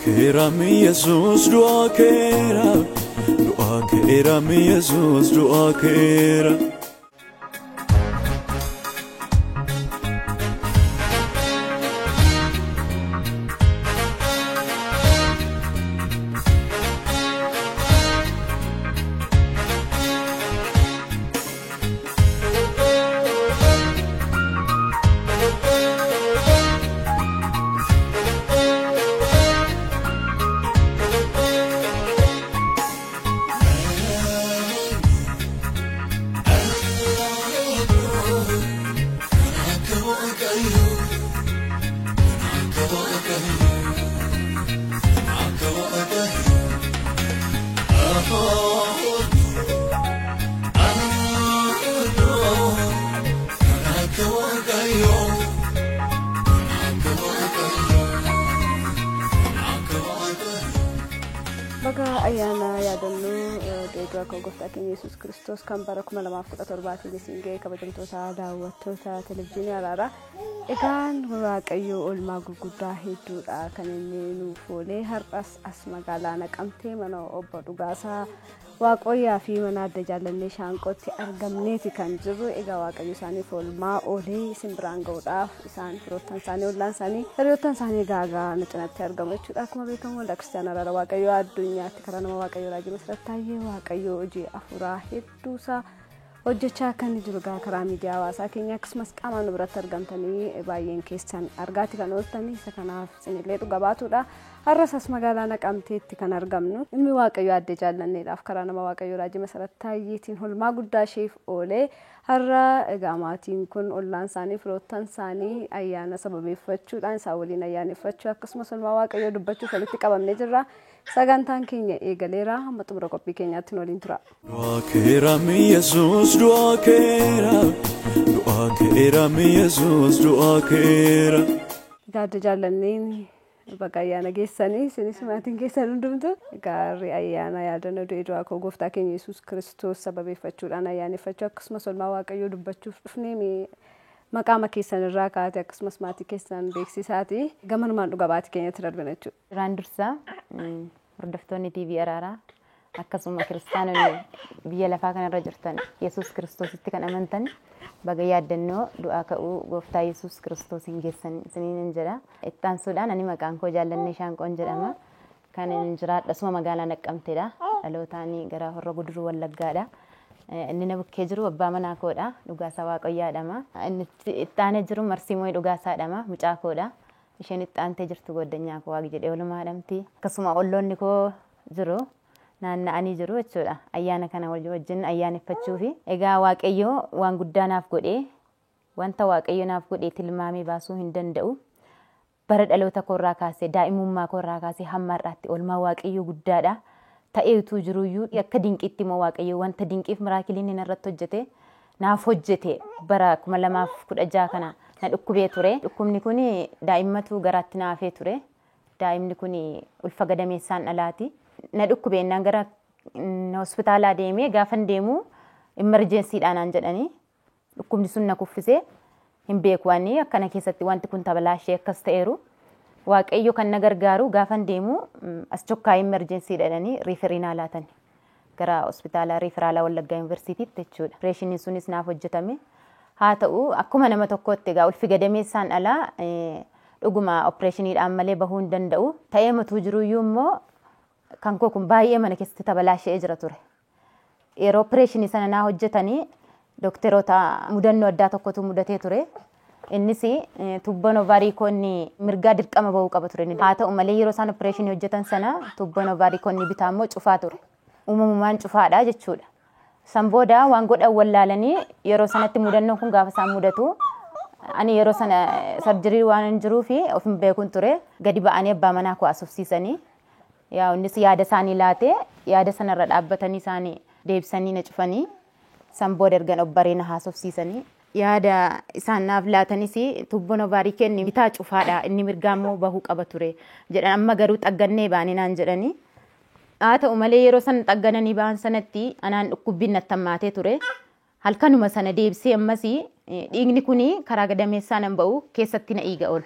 Ka'eeraam Yesuus du'aa ka'eera. Du'aa ka'eeraam Yesuus du'aa ka'eera. Baga ayyaana yaadannoo du'a ka'uu gooftaa keenya Yesuus Kiristoos kan bara 2017 isin ga'e kabajamtoota daawwattoota televizyiinii Araaraa. Egaan Waaqayyo oolmaa gurguddaa hedduudha kan inni nuuf oolee har'as as magaalaa Naqamtee mana obbo Dhugaasaa Waaqooyyaa fi mana adda jaallannee Shaanqootti argamneeti kan jirru. Egaa Waaqayyo isaaniif oolmaa oolee isin biraan ga'uudhaaf isaan firoottan isaanii ollaan isaanii hiriyoottan isaanii gaagaa nu cinatti argamu jechuudha. Akkuma beekamu waldaa kiristaanaa Araara Waaqayyoo addunyaatti karaa nama Waaqayyoo Raajii Masrat Taayyee Waaqayyoo hojii afuuraa hedduusaa hojjechaa kan jiru egaa karaa miidiyaa hawaasaa keenya akkasumas qaamaan nu biratti argamtanii baay'een keessan argaati kan ooltanii isa kanaaf isinillee dhuga baatuudha. Har'as as magaalaa Naqamteetti kan argamnu ilmi Waaqayyoo addee jaallanneedhaaf karaa nama Waaqayyoo Raajii Masarat Taayyeetiin holmaa guddaa isheef oolee har'a egaa maatiin kun ollaan isaanii firoottan isaanii ayyaana sababeeffachuudhaan isaan waliin ayyaaneffachuu akkasumas holmaa Waaqayyoo dubbachuuf walitti qabamnee jirra. Sagantaan keenya eegaleera hamma xumura qophii keenyaatti nu waliin tura. Du'aa ka'eeraam Yesuus du'aa ka'eera. Du'aa ka'eeraam Yesuus du'aa ka'eera. Egaa adda jaallanneen baga ayyaana geessanii isinis maatiin keessan hundumtu gaarri ayyaana yaadannoo du'ee du'aa ka'uu gooftaa keenya Yesuus Kiristoos sababeeffachuudhaan ayyaaneffachuu akkasumas olmaa Waaqayyoo dubbachuuf dhufnee maqaama keessan irraa kaate akkasumas maatii keessan beeksisaati gamanumaan dhuga baatii keenyatti darbina jechuudha. Duraan dursaa hordoftoonni TV Araaraa akkasuma kiristaanonni biyya lafaa kanarra jirtan Yesuus Kiristoositti kan amantan baga yaaddannoo du'aa ka'uu gooftaa Yesuus Kiristoos hin geessan isiniin jedha. Itti aansuudhaan ani maqaan koo Jaallannee Shaanqoon jedhama. Kan inni jiraadhu asuma magaalaa Naqqamteedha. Dhalootaan gara Horro Guduruu Wallaggaadha. Inni na bukkee jiru abbaa manaa koodha. Dhugaasaa Waaqayyaa jedhama. Inni itti aanee jiru Marsiimoo Dhugaasaa jedhama. Mucaa koodha. Isheen itti aantee jirtu goddanyaa koo Waaqi jedhee oolumaa jedhamti. Akkasuma olloonni koo jiru. Naanna'anii jiru jechuudha. Ayyaana kana wajjin ayyaaneffachuufi. Egaa Waaqayyo waan guddaa naaf godhee wanta Waaqayyo naaf godhee tilmaamee baasuu hin danda'u. Bara dhaloota koorraa kaasee daa'imummaa koorraa kaasee hamma har'aatti oolmaa Waaqayyo guddaadha. Ta'ee utuu jiruyyuu akka dinqiitti immoo Waaqayyo wanta dinqiif miraakiliin inni irratti hojjete naaf hojjete bara 2016 kana na dhukkubee ture. Dhukkubni kun daa'immatu garaatti naafee ture. Daa'imni kun ulfa gadameessaan dhalaati. Na dhukkubeennaan gara hospitaalaa deemee gaafan deemu emerjensiidhaan naan jedhanii dhukkubni sun na kuffisee hin beeku ani akkana keessatti wanti kun tabalaashee akkas ta'eeru. Waaqayyo kan na gargaaru gaafan deemu as chokkaa emerjensii jedhanii riiferii naa laatan gara hospitaala riiferaalaa Wallaggaa Yuunivarsiitiitti jechuudha. Opereeshiniin sunis naaf hojjetame. Haa ta'u akkuma nama tokkootti egaa ulfi gadameessaan alaa dhuguma opereeshiniidhaan malee bahuu hin danda'u. Ta'ee matuu jiruyyuu immoo kan koo kun baay'ee mana keessatti tabalaashee jira ture. Yeroo opereeshinii sana naa hojjetanii dookteroota mudannoo addaa tokkotu mudatee ture. Innis tubboon ovaarii koo inni mirgaa dirqama bahuu qaba ture. Haa ta'u malee yeroo isaan opereeshinii hojjetan sana tubboon ovaarii koo inni bitaa immoo cufaa ture. Uumamumaan cufaadha jechuudha. San booda waan godhan wallaalanii yeroo sanatti mudannoon kun gaafa isaan mudatu ani yeroo sana sarjirii waan hin jiruu fi of hin beekun ture gadi ba'anii abbaa manaa koo asofsiisanii yaa innis yaada isaanii laatee yaada sanarra dhaabbatanii isaanii deebisanii na cufanii san booda ergan obbaree na haasofsiisanii yaada isaan naaf laatanis tubboon ovaarii kenni bitaa cufaadha inni mirgaa immoo bahuu qaba ture jedhan amma garuu xaggannee baane naan jedhanii. Haa ta'u malee yeroo san xaggananii ba'an sanatti anaan dhukkubbiin natti hammaatee ture. Halkanuma sana deebisee ammas dhiigni kun karaa gadameessaa nan ba'u keessatti na dhiiga ol.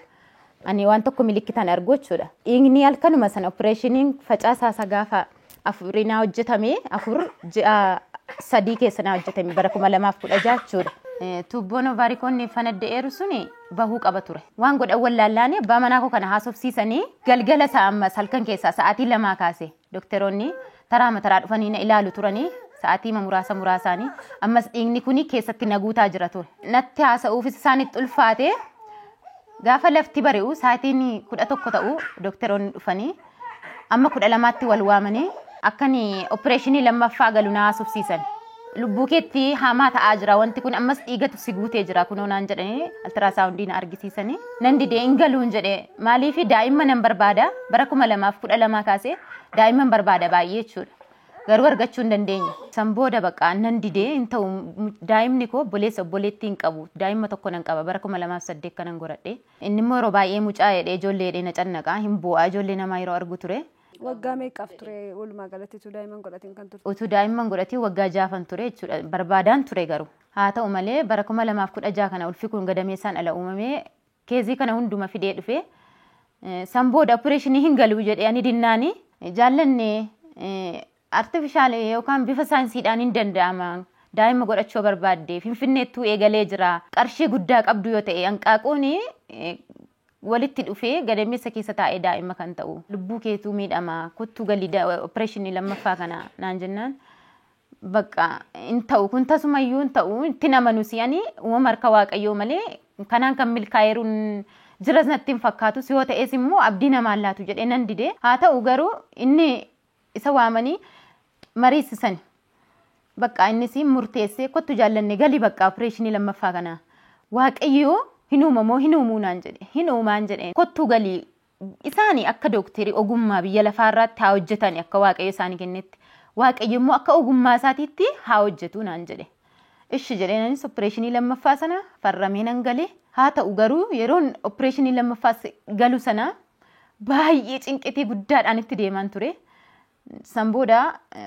Ani waan tokko milikkitaan argu jechuudha. Dhiigni halkanuma sana opereeshiniin facaasaa gaafa afurii naa hojjetame 4 ji'a 3 keessa naa hojjetame bara 2016 jechuudha. Tuubboon ovaarikoonni fanadda'eeru suni bahuu qaba ture. Waan godhan wallaallaanii abbaa manaa koo kana haasofsiisanii galgala isaa ammas halkan keessaa sa'aatii 2 kaase dookteroonni taraa mataraa dhufanii na ilaalu turanii sa'aatii muraasa muraasaanii ammas dhiigni kuni keessatti na guutaa jira ture. Natti haasa'uufis isaanitti ulfaate gaafa lafti bari'u sa'aatiin 11 ta'u dookteroonni dhufanii amma 12tti wal waamanii akkani opereeshinii lammaffaa galu na haasofsiisan. Lubbuu keetti hamaa ta'aa jira wanti kun ammas dhiigatu si guutee jira kunoo naan jedhanii altiraasaawundii na argisiisanii. Nan didee hin galuun jedhee maaliif daa'imma nan barbaada bara 2012 kaasee daa'imman barbaada baay'ee jechuudha. Garuu argachuu hin dandeenye. San booda bakka nan didee hin ta'u daa'imni koo obboleessa obboleettii hin qabu daa'imma tokko nan qaba bara 2008 kanan godhadhe. Inni immoo yeroo baay'ee mucaa jedhee ijoollee jedhee na cannaqa hin boo'a ijoollee namaa yeroo argu ture. Waggaa meeqaaf ture walumaa galatti utuu daa'imman godhatiin kan turte? Utuu daa'imman godhatiin waggaa 6 ture jechuudha. Barbaadaan ture garuu. Haa ta'u malee bara 2016 kana ulfi kun gadameessaan ala uumamee keezii kana hunduma fidee dhufe. San booda opereeshinii hin galuu jedhee ani dinnaani jaallanne artifishaal yookaan bifa saayinsiidhaan hin danda'ama. Daa'ima godhachuu barbaadde Finfinneettuu eegalee jira. Qarshii guddaa qabdu yoo ta'e hanqaaquun walitti dhufee gadameessa keessa taa'ee daa'ima kan ta'u. Lubbuu keetuu miidhama kottuu galii opereeshinii lammaffaa kana naan jennaan bakka hin ta'u kun tasumayyuu hin ta'u itti namanu si'anii uumama harka waaqayyoo malee kanaan kan milkaa'eeruun jiras natti hin fakkaatus yoo ta'es immoo abdii namaan laatu jedhee nan dide. Haa ta'u garuu inni isa waamanii mariisisan. Bakka innis murteessee kottu jaallanne galii bakka opereeshinii lammaffaa kana waaqayyoo hin uumamoo hin uumuu naan jedhe hin uumaan jedhe kottu galii isaanii akka dookterii ogummaa biyya lafaarraatti haa hojjetan akka waaqayyo isaanii kennetti waaqayyo immoo akka ogummaa isaatiitti haa hojjetu naan jedhe. Ishi jedhee anis opereeshinii lammaffaa sana farramee nan galee haa ta'u garuu yeroon opereeshinii lammaffaa galu sana baay'ee cinqitii guddaadhaan itti deemaan ture. San booda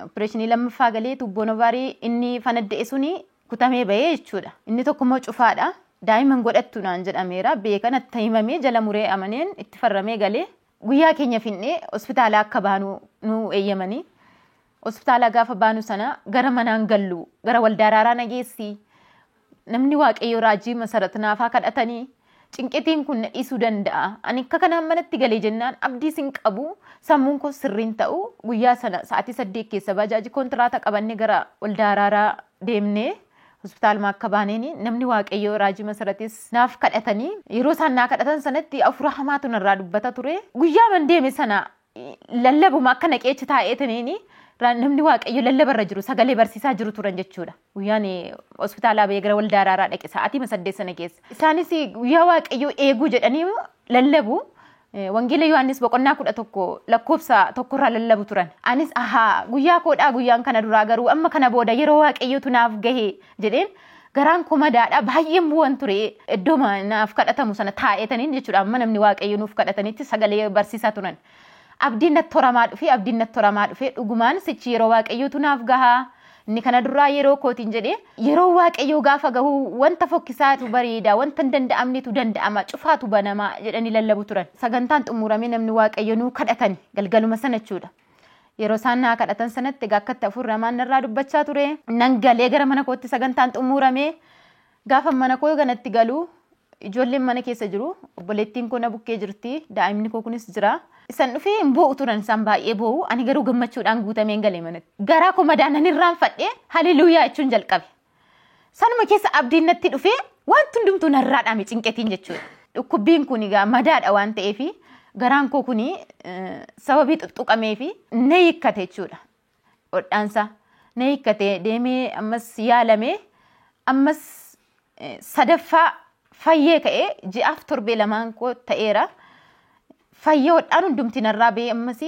opereeshinii lammaffaa galee tuubboon ovaarii inni fanadda'e suni kutamee bahee jechuudha. Inni tokko immoo cufaadha. Daa'imman godhattu naan jedhameera. Beekan itti himamee jala muree amaneen itti farramee galee guyyaa keenya finnee hospitaala akka baanu nu eeyyamanii. Hospitaala gaafa baanu sana gara manaan gallu gara waldaa araaraa nageessi namni waaqayyo raajii masarat naafaa kadhatanii cinqitiin kun na dhiisuu danda'a. Ani akka kanaan manatti galee jennaan abdii sin qabu sammuun koo sirriin ta'u guyyaa sana sa'aatii 8 keessa bajaajii kontiraata qabannee gara waldaa araaraa deemnee hospitaaluma akka baaneeni namni waaqayyo raajii masaratis naaf kadhatanii yeroo isaan naa kadhatan sanatti afura hamaatu narraa dubbata ture. Guyyaa man deeme sana lallabuma akka naqeechi taa'eetaniini namni waaqayyo lallabarra jiru sagalee barsiisaa jiru turan jechuudha. Guyyaan hospitaalaa bahee gara waldaa araaraa dhaqe sa'aatii 8 sana keessa. Isaanis guyyaa waaqayyo eeguu jedhanii lallabu. Wangeela Yohaannis boqonnaa 11 lakkoofsa 1 irraa lallabu turan. Anis ahaa guyyaa koodhaa guyyaan kana duraa garuu amma kana booda yeroo waaqayyotu naaf gahe jedheen garaan koo madaadha baay'een bu'an ture iddoo naaf kadhatamu sana taa'eetaniin jechuudha. Amma namni waaqayyo nuuf kadhatanitti sagalee barsiisaa turan. Abdiin natti horamaa dhufe abdiin natti horamaa dhufe dhugumaan sichi yeroo waaqayyootu naaf gahaa inni kana duraa yeroo kootiin jedhee yeroo waaqayyoo gaafa gahu wanta fokkisaatu bareeda wanta hin danda'amnetu danda'ama cufaatu banamaa jedhanii lallabu turan. Sagantaan xumuramee namni waaqayyo nuu kadhatan galgaluma sana jechuudha. Yeroo isaan naa kadhatan sanatti egaa akkatti afur namaan narraa dubbachaa ture. Nan galee gara mana kootti sagantaan xumuramee gaafa mana koo kanatti galuu ijoolleen mana keessa jiru obboleettiin koo na bukkee jirti daa'imni koo kunis jira. Isaan dhufee hin boo'u turan isaan baay'ee boo'u ani garuu gammachuudhaan guutameen galee manatti. Garaa koo madaanan irraanfadhee haleluuyaa jechuun jalqabe. Sanuma keessa abdiin natti dhufee wanti hundumtuu narraa dhaame cinqetiin jechuudha. Dhukkubbiin kun egaa madaadha waan ta'eef garaan koo kun sababii xuxuqameef na hiikkate jechuudha. Hodhaansaa na hiikkate deemee ammas yaalamee ammas sadaffaa fayyee ka'ee ji'aaf torbee lamaan koo ta'eera. Fayyee hodhaan hundumti narraa ba'ee ammas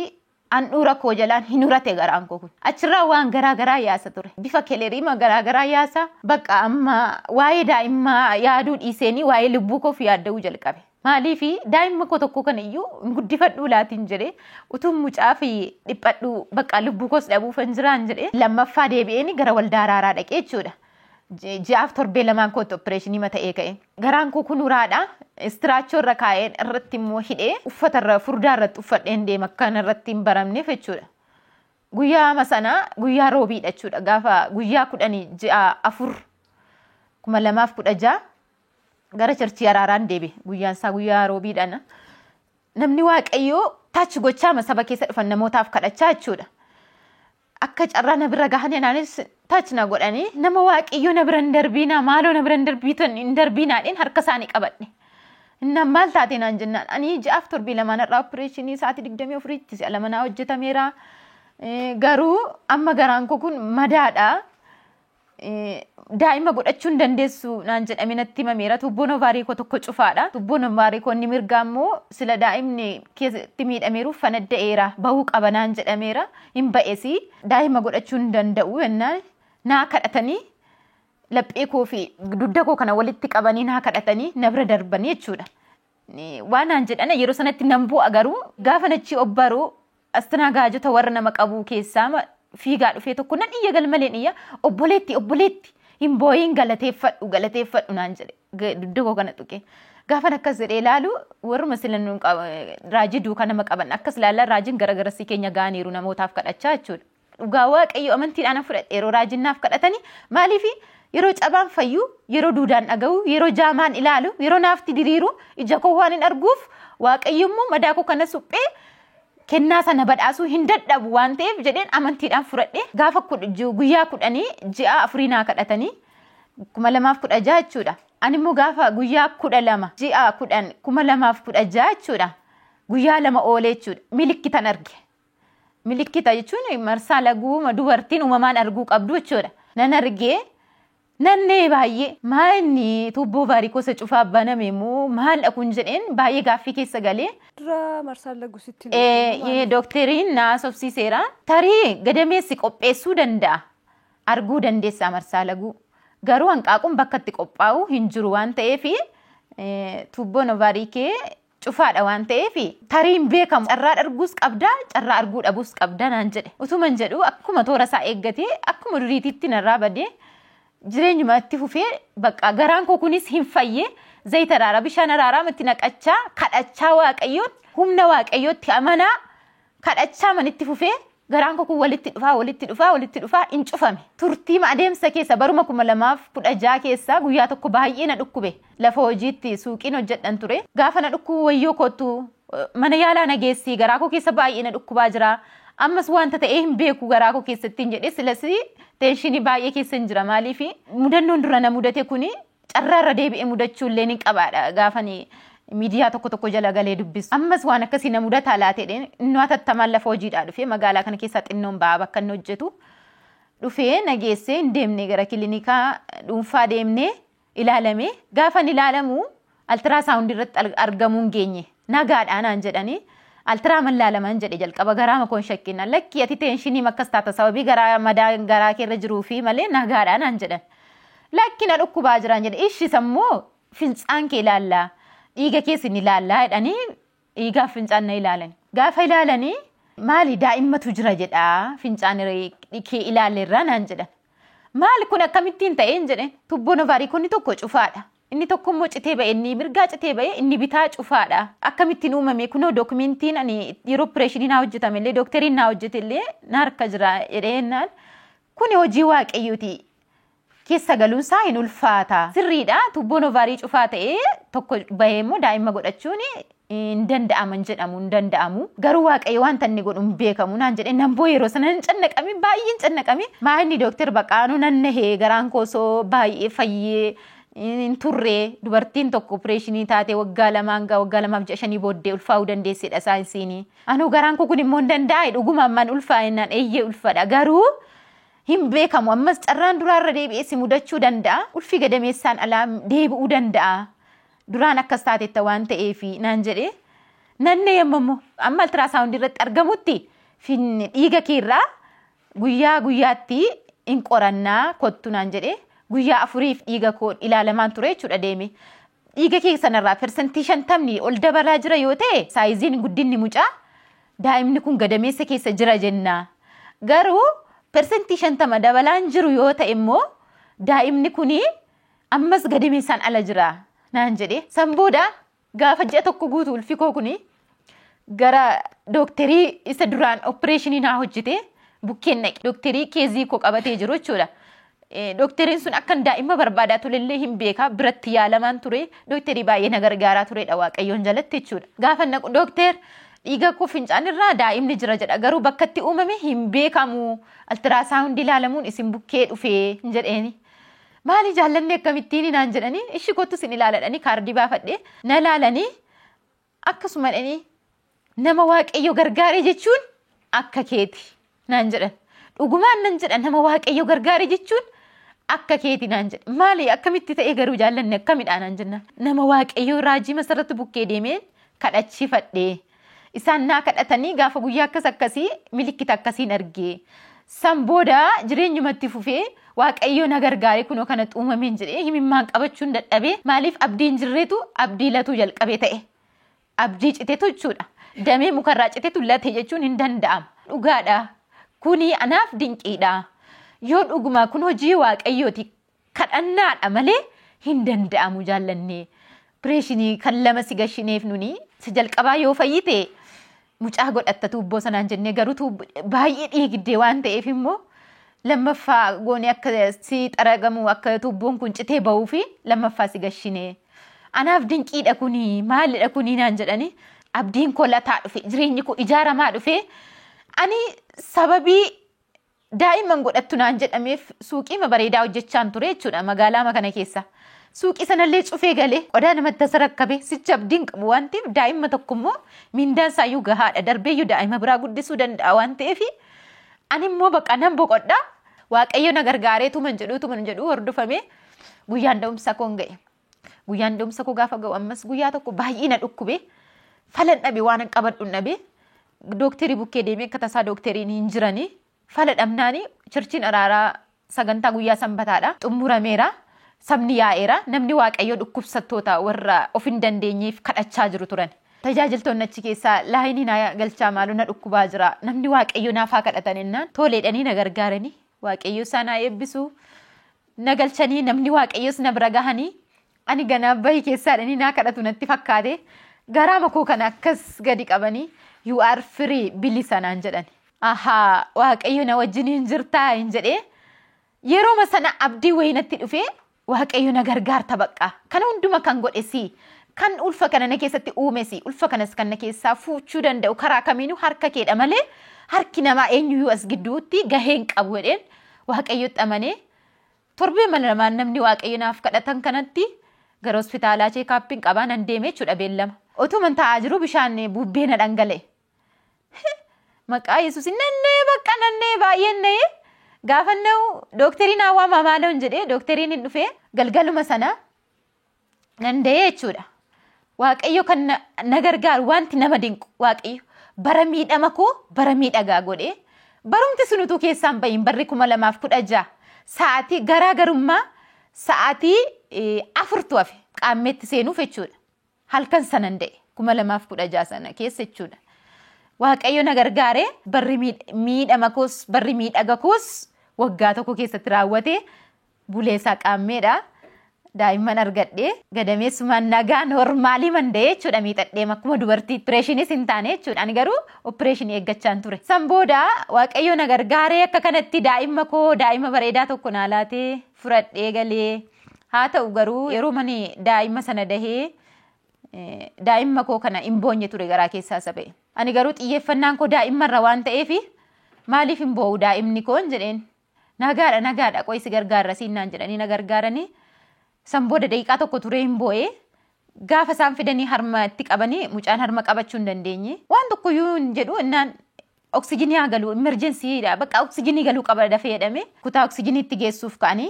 handhuura koo jalaan hin urate garaan koo kun. Achirraa waan garaa garaa yaasa ture. Bifa keleriima garaa garaa yaasa. Bakka amma waa'ee daa'immaa yaaduu dhiiseenii waa'ee lubbuu koof yaadda'uu jalqabe. Maaliif daa'imma koo tokko kana iyyuu guddifadhuu laatiin jedhee utuu mucaa fi dhiphadhuu bakka lubbuu koos dhabuufan jiraan jedhee lammaffaa deebi'een gara waldaa araaraa dhaqee jechuudha. Ji'aaf torbee lamaan kootti opereeshinii mata'ee ka'e. Garaan koo kun uraadha. Istiraachoo irra kaa'een irratti immoo hidhee uffata irra furdaa irratti uffadheen deema akkan irratti hin baramneef jechuudha. Guyyaa sana guyyaa roobiidha jechuudha. Gaafa guyyaa 10 ji'a 4 2016 gara charchii Araaraan deebi. Guyyaan isaa guyyaa roobiidhaan. Namni Waaqayyoo taachi gochaa saba keessa dhufan namootaaf kadhachaa jechuudha. Akka carraa na bira gahanii anaanis taachi na godhanii nama Waaqayyoo na bira hin darbiinaa maaloo na bira hin darbiitan hin darbiinaadhaan harka isaanii qabadhe. Innaan maal taate naan jennaan ani ji'aaf torbii lamaan irraa opereeshinii sa'aatii 24tti si'a lama naa hojjetameera. Garuu amma garaan koo kun madaadha. Daa'ima godhachuu hin dandeessu naan jedhame natti himameera. Tubboon ovaarii koo tokko cufaadha. Tubboon ovaarii koo inni mirgaa immoo sila daa'imni keessatti miidhameeruuf fanadda'eera. Bahuu qaba naan jedhameera. Hin ba'esi. Daa'ima godhachuu hin danda'u jennaan naa kadhatanii laphee koo fi dugda koo kana walitti qabanii naa kadhatanii na bira darbanii jechuudha. Waan naan jedhan yeroo sanatti nan bu'a garuu gaafa nachi obbaruu asxanaa gaajota warra nama qabu keessaa fiigaa dhufee tokko nan iyya galmaleen iyya obboleetti obboleetti hin boo'iin galateeffadhu galateeffadhu naan jedhe dugda koo kana tuqe. Gaafan akkas jedhee ilaalu warruma sila nu raajii duukaa nama qaban akkas ilaalaa raajiin garagarasii keenya ga'aniiru namootaaf kadhachaa jechuudha. Dhugaa Waaqayyo amantiidhaan fudhadhe yeroo raajiin naaf kadhatanii maaliifi yeroo cabaan fayyu yeroo duudaan dhaga'u yeroo jaamaan ilaalu yeroo naafti diriiru ija koo waan hin arguuf Waaqayyo immoo madaa koo kana suphee kennaa sana badhaasuu hin dadhabu waan ta'eef jedheen amantiidhaan fudhadhe gaafa guyyaa 10 ji'a 4 naa kadhatanii 2016 jechuudha. Ani immoo gaafa guyyaa 12 ji'a 10 2016 jechuudha. Guyyaa 2 oolee jechuudha. Milikkitan arge. Milikkita jechuun marsaa laguu dubartiin uumamaan arguu qabdu jechuudha. Nan argee nannee baay'ee maalni tuubboo ovaarii kosa cufaa baname immoo maal kun jedheen baay'ee gaaffii keessa galee. Dura marsaan laguu sitti Dookteriin na haasofsiiseera. Tarii gadameessi qopheessuu danda'a. Arguu dandeessaa marsaa laguu. Garuu hanqaaquun bakka itti qophaa'u hin jiru waan ta'eef tuubboon ovaarii kee cufaadha waan ta'eef tarii hin beekamu. Carraa arguus qabdaa carraa arguu dhabuus qabdaa naan jedhe. Utuman jedhu akkuma toora isaa eeggatee akkuma duriitiitti narraa badee jireenyuma itti fufee bakka garaan koo kunis hin fayye zayita araaraa bishaan araaraa itti naqachaa kadhachaa Waaqayyoon humna Waaqayyootti amanaa kadhachaa manitti fufee garaan koo kun walitti dhufaa walitti dhufaa walitti dhufaa hin cufame. Turtiima adeemsa keessa baruma 2016 keessa guyyaa tokko baay'ee na dhukkube. Lafa hojiitti suuqiin hojjedhan ture. Gaafa na dhukkubu wayyoo kootu mana yaalaa na geessi garaa koo keessa baay'ee na dhukkubaa jira. Ammas wanta ta'ee hin beeku garaa koo keessatti hin jedhe silas teenshinii baay'ee keessa hin jira maaliif mudannoon dura na mudate kuni carraarra deebi'ee mudachuu illee ni qabaadha gaafani miidiyaa tokko tokko jala galee dubbisu. Ammas waan akkasii na mudataa laatee innoo hatattamaan lafa hojiidhaa dhufee magaalaa kana keessaa xinnoon ba'aa bakka inni hojjetu dhufee na geessee hin deemne gara kiliinikaa dhuunfaa deemnee ilaalame gaafan ilaalamu altirasaawundii irratti argamuu hin geenye nagaadhaa naan jedhanii. Altiraa mallaalaman jedhe jalqaba garaa makoon shakkiin lakki ati teenshinii akkas taata sababii garaa madaa garaa keerra jiruu fi malee nagaadhaa naan jedhan. Lakki na dhukkubaa jiraan jedhe ishis ammoo fincaan kee ilaallaa dhiiga keessa ni ilaallaa jedhanii dhiigaaf fincaan na ilaalan. Gaafa ilaalanii maali daa'immatu jira jedhaa fincaan kee ilaalleerraa naan jedhan. Maali kun akkamittiin ta'een jedhe tubboon ovaarii kun tokko cufaadha. Inni tokko immoo citee ba'e inni mirgaa citee ba'e inni bitaa cufaadha. Akkamittiin uumame kunoo dookumentiin ani yeroo opereeshinii naa hojjetame illee dookteriin naa hojjete illee na harka jira jedhee kuni hojii Waaqayyooti. Keessa galuunsaa hin ulfaata. Sirriidha tubboon ovaarii cufaa ta'ee tokko bahee immoo daa'ima godhachuun hin danda'aman jedhamu hin danda'amu. Garuu Waaqayyo wanta inni godhu hin beekamu naan jedhee nan boo'e yeroo sana hin cannaqame baay'ee hin cannaqame. Maa inni dookter Baqaanuu nan nahee garaan koosoo baay'ee fayyee hin turre dubartiin tokko opereeshinii taate waggaa 2 hanga waggaa 2 fi ji'a 5 booddee ulfaa'uu dandeessedha saayinsiin. Anuu garaan koo kun immoo hin danda'e dhuguma ammaan ulfaa'e eeyyee ulfadha garuu hin beekamu ammas carraan duraarra deebi'ee si mudachuu danda'a ulfi gadameessaan alaa deebi'uu danda'a duraan akkas taatetta waan ta'eef naan jedhe nannee yemmuu amma altirasaawundii irratti argamutti dhiiga keerraa guyyaa guyyaatti hin qorannaa kottu naan jedhe. Guyyaa 4 dhiiga koo ilaalamaan ture jechuudha deeme. Dhiiga kee sanarraa 50% ol dabalaa jira yoo ta'e saayiziin guddinni mucaa daa'imni kun gadameessa keessa jira jenna. Garuu 50% dabalaan jiru yoo ta'e immoo daa'imni kuni ammas gadameessaan ala jira naan jedhe. San booda Gaafa ji'a tokko guutuu ulfi koo kuni gara dookterii isa duraan opereeshinii naa hojjete bukkeen naqe. Dookterii keezii koo qabatee jiru jechuudha. Dookteriin sun akkan daa'ima barbaadaa turellee hin beekaa biratti yaalamaan ture. Dookterii baay'ee na gargaaraa turedha Waaqayyoon jalatti jechuudha. Gaafa naqu dookter dhiiga koo fincaan irraa daa'imni jira jedha garuu bakka itti uumame hin beekamu. Altiraasaawundii ilaalamuun isin bukkee dhufee hin jedheeni. Maali jaallanni akkamittiin naan jedhanii ishi kottu isin ilaaladhanii kaardii baafadhee na ilaalanii akkasuma dhanii nama Waaqayyo gargaare jechuun akka keeti naan jedhan. Dhugumaan nan jedhan nama Waaqayyo gargaare jechuun akka keeti naan jedhan. Maali akkamitti ta'e garuu jaallanni akkamidha naan jenna. Nama Waaqayyo raajii masarratti bukkee deemeen kadhachiifadhee. Isaan naa kadhatanii gaafa guyyaa akkas akkasii milikkita akkasiin argee. San booda jireenyumatti fufee Waaqayyo na gargaare kunoo kana uumameen jedhee himimmaan qabachuun dadhabee maaliif abdiin jirreetu abdii latuu jalqabee ta'e. Abdii citetu jechuudha. Damee mukarraa citetu late jechuun hin danda'amu. Dhugaadha. Kuni anaaf dinqiidha. Yoo dhuguma kun hojii Waaqayyooti kadhannaadha malee hin danda'amu jaallannee. Opereeshinii kan lama si gashineef nuni si jalqabaa yoo fayyite mucaa godhatta tuubboo sanaan jennee garuu baay'ee dhiigdee waan ta'eef immoo lammaffaa goonee akka si xaragamu akka tuubboon kun citee bahuu fi lammaffaa si gashinee. Anaaf dinqiidha kuni maalidha kuni naan jedhani abdiin koo lataa dhufe jireenyi koo ijaaramaa dhufe ani sababii daa'imman godhattu naan jedhameef suuqiima bareedaa hojjechaan ture jechuudha magaalaama kana keessa. Suuqii sanallee cufee galee qodaa namatti tasa rakkabe sicha abdiin qabu waan ta'eef daa'imma tokko immoo mindaan isaayyuu gahaadha darbeeyyuu daa'ima biraa guddisuu danda'a waan ta'eef ani immoo baqa nan boqodha Waaqayyo na gargaaree tuman jedhuu hordofame guyyaan da'umsa koon ga'e. Guyyaan da'umsa koo gaafa ga'u ammas guyyaa tokko baay'ee na dhukkube falan dhabe waan qabadhu dhabe dookterii bukkee deemee akka tasaa dookteriin hin jiranii fala dhabnaanii chirchiin araaraa sagantaa guyyaa sanbataadha xumurameera. Sabni yaa'eera namni Waaqayyo dhukkubsattoota warra of hin dandeenyeef kadhachaa jiru turan. Tajaajiltoonni achi keessaa laayinii na galchaa maaloo na dhukkubaa jira namni Waaqayyo naaf haa kadhatan jennaan toleedhanii na gargaaranii Waaqayyo isaan haa eebbisu na galchanii namni Waaqayyos na bira gahanii ani ganaa bahi keessaadhanii naa kadhatu natti fakkaate garaa makoo kana akkas gadi qabanii you are free bilisa naan jedhan. Ahaa Waaqayyo na wajjiniin jirtaa hin jedhee yerooma sana abdii wayii natti dhufee Waaqayyo na gargaarta baqqa. Kana hunduma kan godhe si kan ulfa kana na keessatti uume si ulfa kanas kan na keessaa fuuchuu danda'u karaa kamiinuu harka keedha malee harki namaa eenyuyyuu as gidduutti gahee hin qabu jedheen Waaqayyotti amanee torbee mana lamaan namni Waaqayyo naaf kadhatan kanatti gara hospitaalaa cheekaappiin qabaa nan deeme jechuudha beellama. Otuman taa'aa jiru bishaan bubbee na dhangala'e. Maqaa Yesuus nannee bakka nannee baay'een na'ee. Gaafa na'u dookteriin haa waamamaa maaloon jedhee dookteriin hin dhufee galgaluma sana nan da'ee jechuudha. Waaqayyo kan na gargaaru wanti nama dinqu Waaqayyo bara miidhama koo bara miidhagaa godhee barumti sun utuu keessaan bahin barri 2016 sa'aatii garaagarummaa sa'aatii 4 hafe qaammeetti seenuuf jechuudha. Halkan sanan da'e 2016 sana keessa jechuudha. Waaqayyo na gargaaree barri miidhama koos barri miidhaga koos waggaa tokko keessatti raawwatee buleessaa qaammeedha. Daa'imman argadhee gadameessumaan nagaa noormaalii manda'ee jechuudha miidhadhee akkuma dubartii opereeshiniis hin taane jechuudha. Ani garuu opereeshinii eeggachaan ture. San booda Waaqayyo na gargaaree akka kanatti daa'imma koo daa'ima bareedaa tokko naa laatee fudhadhee galee haa ta'u garuu yeroo mani daa'ima sana dahee daa'imma koo kana hin boonye ture garaa keessaa isa ba'e. Ani garuu xiyyeeffannaan koo daa'immarra waan ta'eef maaliif hin boo'u daa'imni koon jedheen nagaadha nagaadha qo'isi gargaarra siinaan jedhanii na gargaaranii san booda daqiiqaa tokko turee hin boo'ee gaafa isaan fidanii harma itti qabanii mucaan harma qabachuu hin dandeenye waan tokkoyyuu hin jedhu innaan oksijinii haa galuu emerjensiidha bakka oksijinii galuu qaba dafee jedhame kutaa oksijiniitti geessuuf ka'anii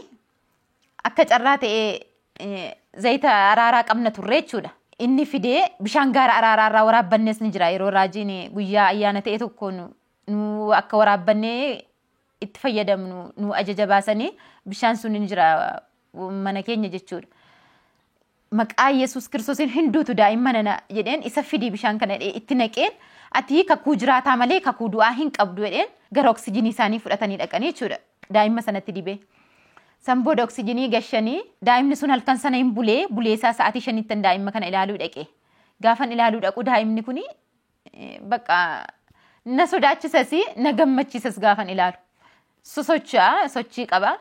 akka carraa ta'ee zayita araaraa qabna turre jechuudha. Inni fidee bishaan gaara araaraa irraa waraabbannes ni jira yeroo raajiin guyyaa ayyaana ta'e tokko nu akka waraabbannee itti fayyadamnu nu ajaja baasanii bishaan sun ni jira mana keenya jechuudha. Maqaa Yesuus Kiristoosiin hinduutu daa'imman nana jedheen isa fidii bishaan kana itti naqeen ati kakuu jiraataa malee kakuu du'aa hin qabdu jedheen gara oksijinii isaanii fudhatanii dhaqanii jechuudha daa'imma sanatti dibee. San booda oksijinii gashanii daa'imni sun halkan sana hin bulee bulee isaa sa'aatii 5tti daa'imma kana ilaaluu dhaqe. Gaafan ilaaluu dhaqu daa'imni kuni bakka na sodaachisas na gammachiisas gaafan ilaalu. Sosocho'a, sochii qaba.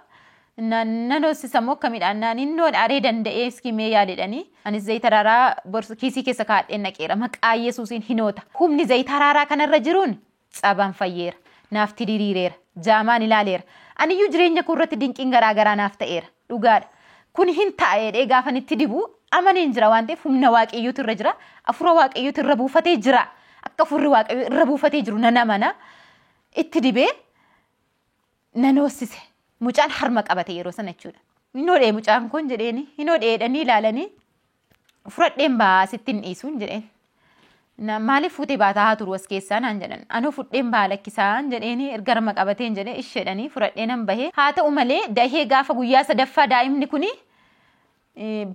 Nan hoosisa immoo akkamiidhaan naan innoo dhaaree danda'ee iskimee yaadedhanii. Anis zayita araaraa kiisii keessa kaa'adheen naqeera. Maqaa Yesuusiin hinoota. Humni zayita araaraa kanarra jiruun cabaan fayyeera. Naaf diriireera. Jaamaan ilaaleera. Aniyyuu jireenya koo irratti dinqiin garaagaraa naaf ta'eera. Dhugaadha. Kun hin taa'ee gaafan itti dibu amaneen jira waan ta'eef humna waaqayyootu irra jira. Afura waaqayyootu irra buufatee jira. Akka afurri waaqayyoo irra buufatee jiru nan amana. Itti dibee nan hoossise. Mucaan harma qabate yeroo sana jechuudha. Hinoo dhee mucaan kun jedheeni. Hinoo dheedhanii ilaalanii fudhadheen ba'aa sitti hin dhiisuun jedheen. Maaliif fuutee baataa haa turu as keessaa naan jedhan. Anoo fudheen ba'aa lakkisaan jedheeni erga harma qabateen jedhee isheedhanii fudhadhee nan bahee. Haa ta'u malee dahee gaafa guyyaa sadaffaa daa'imni kuni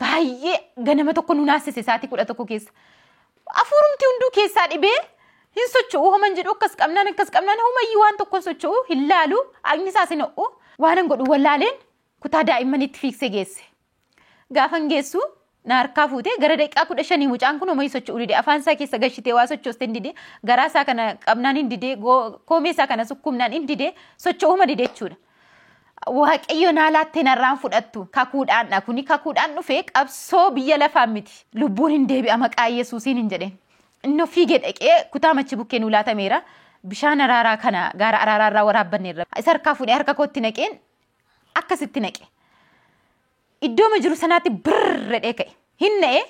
baay'ee ganama tokko nu naasise sa'aatii 11 keessa. Afuurumti hunduu keessaa dhibee hin socho'u homan jedhu akkas qabnaan homayyuu waan tokko socho'u hin laalu agni isaas hin ho'u. Waan hin godhu wallaaleen kutaa daa'immanitti fiigsee geesse. Gaafan geessu na harkaa fuutee gara daqiiqaa 15 mucaan kun homayyuu socho'uu dide afaan isaa keessa gashitee waa sochooste hin dide garaa isaa kana qabnaan hin dide koomee isaa kana sukkumnaan hin dide socho'uuma dide jechuudha. Waaqayyo naa laattee narraan fudhattu kakuudhaan dha kuni kakuudhaan dhufee qabsoo biyya lafaa miti lubbuun hin deebi'a maqaa Yesuusiin hin jedheen. Inni fiigee dhaqee kutaa machi bukkee nuu laatameera. Bishaan araaraa kana gaara araaraa irraa waraabbanneerra. Isa harkaa fuudhee harka kootti naqeen akkasitti naqe. Iddooma jiru sanaatti birr jedhee ka'e. Hin na'e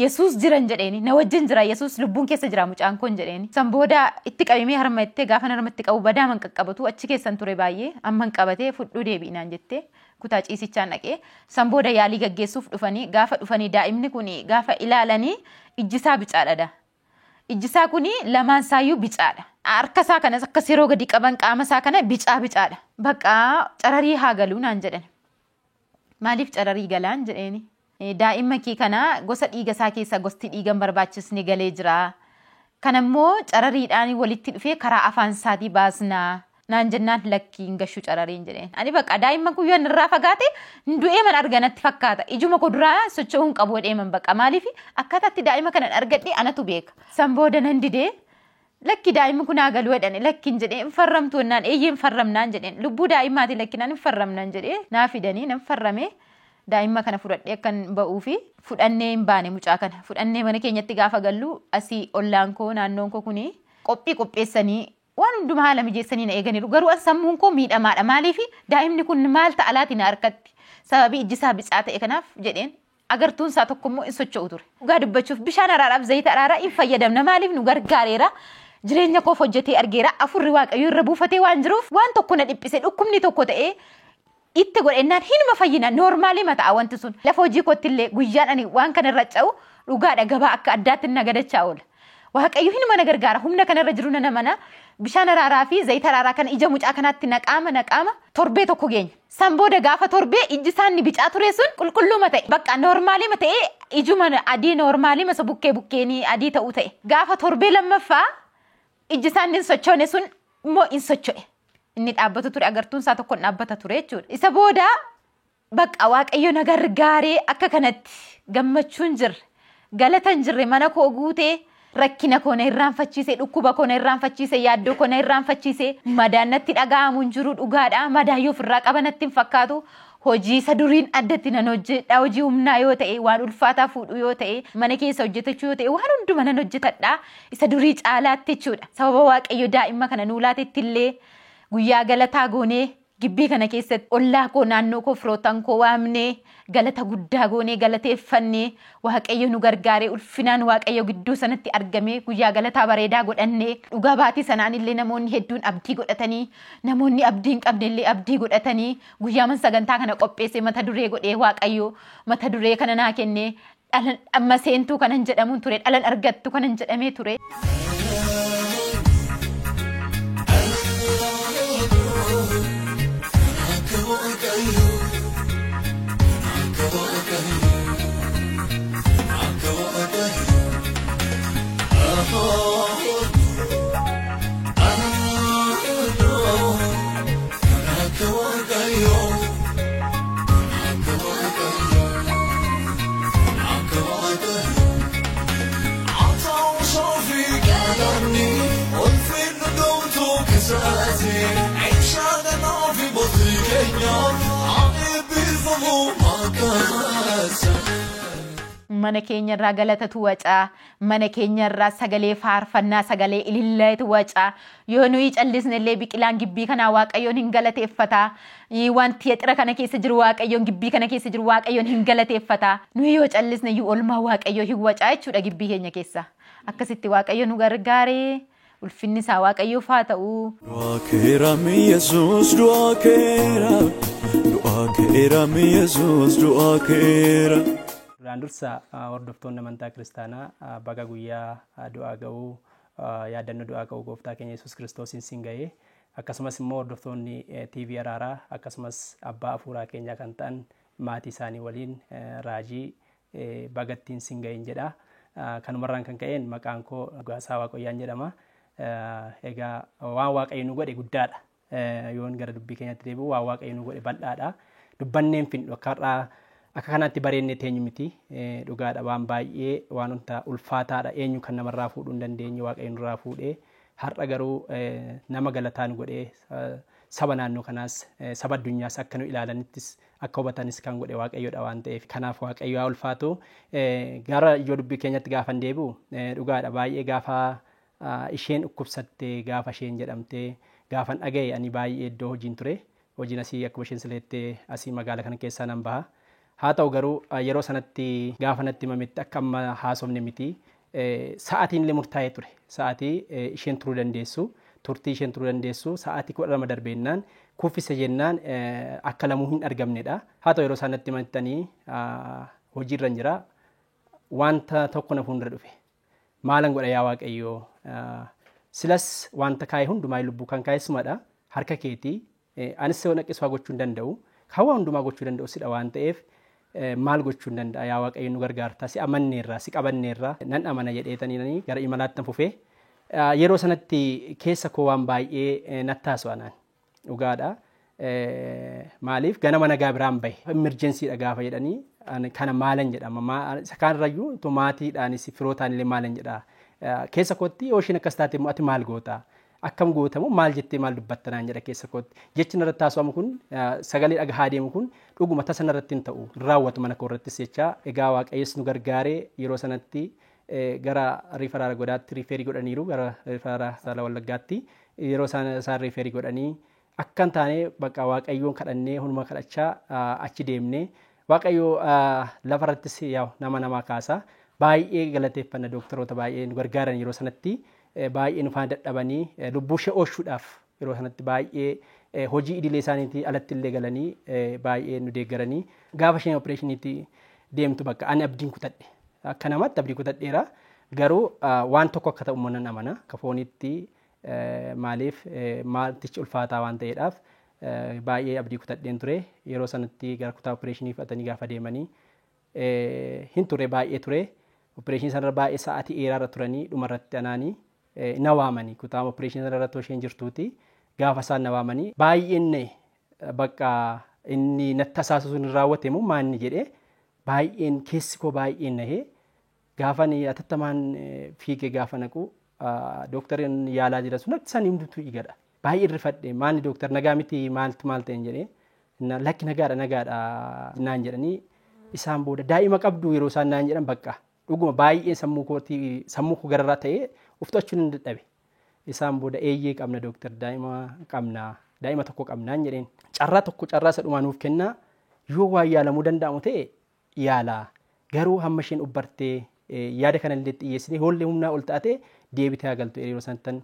Yesuus jiran jedheeni na wajjin jira Yesuus lubbuun keessa jira mucaan kun jedheeni. San booda itti qabimee harma ittee gaafa harma itti qabu badaa man qaqqabatu achi keessan ture baay'ee amman qabatee fudhuu deebi'inaan jettee kutaa ciisichaan dhaqee. San booda yaalii gaggeessuuf dhufanii gaafa dhufanii daa'imni kun gaafa ilaalanii ijjisaa bicaadha. Ijjisaa kun lamaan isaayyuu bicaadha. Harka isaa kanas akkas yeroo gadi qaban qaama isaa kana bicaa bicaadha. Bakka cararii haa galuu naan jedhan. Maaliif cararii galaan jedheeni? Daa'imma kee kana gosa dhiiga isaa keessa gosti dhiiga hin barbaachisne galee jira. Kanammoo carariidhaan walitti dhufee karaa afaan isaatii baasnaa. Naan jennaan lakkii hin gashu carariin jedheen. Ani bakka daa'imman kun yoo irraa fagaate du'ee man arga natti fakkaata. Ijuma koo duraa socho'uu hin qabu jedhee man bakka. Maaliif akkaataatti daa'ima kana argadhe anatu beeka. San booda nan didee lakki daa'imni kun haa galuu jedhani lakkiin jedhee hin farramtu naan eeyyee hin farramnaan jedheen. Lubbuu daa'imaati lakkinaan hin farramnaan jedhee naa fidanii nan farrame. Daa'imma kana fudhadhee akkan ba'uu fi fudhannee hin baane mucaa kana. Fudhannee mana keenyatti gaafa gallu asii ollaan koo naannoon koo kuni qophii qopheessanii waan hundumaa haala mijeessanii na eeganiiru. Garuu an sammuun koo miidhamaadha. Maaliif daa'imni kun maal ta'a laati na harkatti? Sababii ijji isaa bicaa ta'e kanaaf jedheen agartuun isaa tokko immoo hin socho'u ture. Dhugaa dubbachuuf bishaan araaraaf zayita araaraa hin fayyadamna. Maaliif nu gargaareera? Jireenya koof hojjetee argeera. Afurri waaqayyoo irra buufatee waan jiruuf waan tokko na dhiphise dhukkubni tokko ta'ee itti godhennaan hinuma fayyina noormaalii mataa wanti sun. Lafa hojii kootti illee guyyaan ani waan kana irra ca'u dhugaadha gabaa akka addaatti na gadachaa oola. Waaqayyo hinuma na gargaara humna kanarra jiru nana mana bishaan araaraa fi zayita araaraa kana ija mucaa kanaatti naqaama torbee tokko geenya. San booda gaafa torbee ijji isaan ni bicaa ture sun qulqulluma ta'e. Bakka noormaalii ta'e ijuma adii noormaalii masa bukkee bukkeenii adii ta'uu ta'e. Gaafa torbee lammaffaa ijji isaan hin sochoone sun immoo hin socho'e. Inni dhaabbatu ture agartuun isaa tokko dhaabbata ture jechuudha. Isa booda bakka waaqayyo na gargaaree akka kanatti gammachuun jirre galatan jirre mana koo guutee rakkina koo na irraanfachiise dhukkuba koo na irraanfachiise yaaddoo koo na irraanfachiise madaan natti dhaga'amu hin jiru dhugaadha madaa yoo ofirraa qaba natti hin fakkaatu. Hojii isa duriin addatti nan hojjedha hojii humnaa yoo ta'e waan ulfaataa fuudhu yoo ta'e mana keessa hojjetachuu yoo ta'e waan hunduma nan hojjetadha isa durii caalaatti jechuudha. Sababa waaqayyo daa'imma kana nuu laatetti illee guyyaa galataa goonee gibbii kana keessatti ollaa koo naannoo koo firoottan koo waamnee galata guddaa goonee galateeffannee waaqayyo nu gargaaree ulfinaan waaqayyo gidduu sanatti argamee guyyaa galataa bareedaa godhannee dhugaa baatii sanaan illee namoonni hedduun abdii godhatanii namoonni abdii hin qabne illee abdii godhatanii guyyaaman sagantaa kana qopheessee mata duree godhee waaqayyo mata duree kana naa kennee amma seentuu kanan jedhamuun ture dhalan argattu kanan jedhamee ture. Mana keenyarraa galatatu wacaa, mana keenyarraa sagalee faarfannaa, sagalee ililleetu wacaa. Yoo nuyi callisne illee biqilaan gibbii kanaa Waaqayyoon hin galateeffataa. Wanti xira kana keessa jiru Waaqayyoon gibbii kana keessa jiru Waaqayyoon hin galateeffataa. Nuyi yoo callisne iyyuu oolmaa Waaqayyoo hin wacaa jechuudha gibbii keenya keessa. Akkasitti Waaqayyo nu gargaaree ulfinni isaa Waaqayyoof haa ta'u. Du'a keerami Yesuus du'a keera du'a keerami Yesuus du'a keera. Duraan dursa hordoftoonni amantaa kiristaanaa baga guyyaa du'aa ga'uu yaadannoo du'aa ga'uu gooftaa keenya Yesuus Kiristoosiin siin ga'ee akkasumas immoo hordoftoonni TV Araaraa akkasumas abbaa afuuraa keenyaa kan ta'an maatii isaanii waliin raajii bagattiin siin ga'een jedha. Kanumarraan kan ka'een maqaan koo Dhugaasaa Waaqayyaan jedhama. Egaa waan Waaqayyo nu godhe guddaadha. Yoon gara dubbii keenyatti deebi'u waan Waaqayyo nu godhe bal'aadha. Dubbanneen finnu akka har'aa akka kanaatti bareennee teenyu miti. Dhugaadha waan baay'ee waan wanta ulfaataadha. Eenyu kan namarraa fuudhuu hin dandeenye Waaqayyo nurraa fuudhee har'a garuu nama galataa nu godhee saba naannoo kanaas saba addunyaas akka nu ilaalanittis akka hubatanis kan godhe Waaqayyoodha waan ta'eef kanaaf Waaqayyo haa ulfaatu. Gara ijoo dubbii keenyatti gaafan deebi'u dhugaadha baay'ee gaafa isheen dhukkubsattee gaafa isheen jedhamtee gaafan dhaga'e ani baay'ee iddoo hojiin ture. Hojiin asii akkuma isheen sileettee asii magaala kana keessaa nan baha. Haa ta'u garuu yeroo sanatti gaafa natti himametti akka amma haasofne miti. Sa'aatiin illee murtaa'ee ture. Sa'aatii isheen turuu dandeessu, turtii isheen turuu dandeessu sa'aatii 12 darbeennaan kuffise jennaan akka lamuu hin argamnedha. Haa ta'u yeroo isaan natti himattanii hojiirra hin jira. Wanta tokko na fuuldura dhufe. Maalan godha yaa Waaqayyoo? Silas wanta kaa'e hundumaa lubbuu kan kaa'e sumadha. Harka keetii. Anis yoo naqqis waa gochuu hin danda'u. Kan waa hundumaa gochuu danda'u sidha waan ta'eef maal gochuu hin danda'a yaa Waaqayyo nu gargaarta si amanneerra si qabanneerra nan amana jedheetanii gara imalaatti nan fufee. Yeroo sanatti keessa koo waan baay'ee natti haasa'anaan dhugaadha. Maaliif ganama nagaa biraan bahe emerjensiidha gaafa jedhanii kana maalan jedhama isa kaanirrayyuu maatiidhaanis firootaan illee maalan jedha. Keessa kootti yoo isheen akkas taate immoo ati maal goota? Akkam gootamu maal jettee maal dubbatta naan jedha keessa kootti. Jechi narratti haasa'amu kun sagalee dhagahaa deemu kun dhuguma tasa narratti hin ta'u raawwatu mana koo irrattis jecha egaa Waaqayyos nu gargaaree yeroo sanatti gara riifaraara godaatti riifeerii godhaniiru gara riifaraara saala Wallaggaatti yeroo isaan riifeerii godhanii akka hin taane bakka Waaqayyoon kadhannee hunuma kadhachaa achi deemnee Waaqayyo lafarrattis yaa'u nama namaa kaasa baay'ee galateeffanna dooktaroota baay'ee nu gargaaran yeroo sanatti baay'ee nu faana dadhabanii lubbuu ishee oolchuudhaaf yeroo sanatti baay'ee hojii idilee isaaniitii alatti illee galanii baay'ee nu deeggaranii gaafa isheen opereeshiniitti deemtu bakka ani abdiin kutadhe akka namaatti abdii kutadheera garuu waan tokko akka ta'u immoo nan amana akka foonitti maaliif maaltichi ulfaataa waan ta'eedhaaf baay'ee abdii kutadheen ture yeroo sanatti gara kutaa opereeshinii fudhatanii gaafa deemanii hin ture baay'ee ture opereeshinii sanarra baay'ee sa'aatii dheeraarra turanii dhumarratti anaanii na waamanii kutaa opereeshinii sanarra isheen jirtuuti gaafa isaan na waamanii baay'een na'e bakka inni natti tasaasu sun raawwate moo maanni jedhee baay'een keessi koo baay'een na'ee gaafa atattamaan fiigee gaafa naqu dooktarri yaalaa jira sun akka isaan hundumtuu dhiigadha. Baay'ee rifadhe maanni dooktar nagaa miti maaltu maal ta'een jedhee lakki nagaadha nagaadha naan jedhanii isaan booda daa'ima qabdu yeroo isaan naan jedhan bakka dhuguma baay'ee sammuu koo gararraa ta'ee of to'achuu nan dadhabe. Isaan booda eeyyee qabna dooktar daa'ima qabna daa'ima tokko qabnaan jedheen carraa tokko carraa isa dhumaa nuuf kennaa yoo waan yaalamuu danda'amu ta'e yaalaa garuu hamma isheen ubbartee yaada kanallee xiyyeessinee hoollee humnaa ol taate deebitee haa galtu yeroo sanattan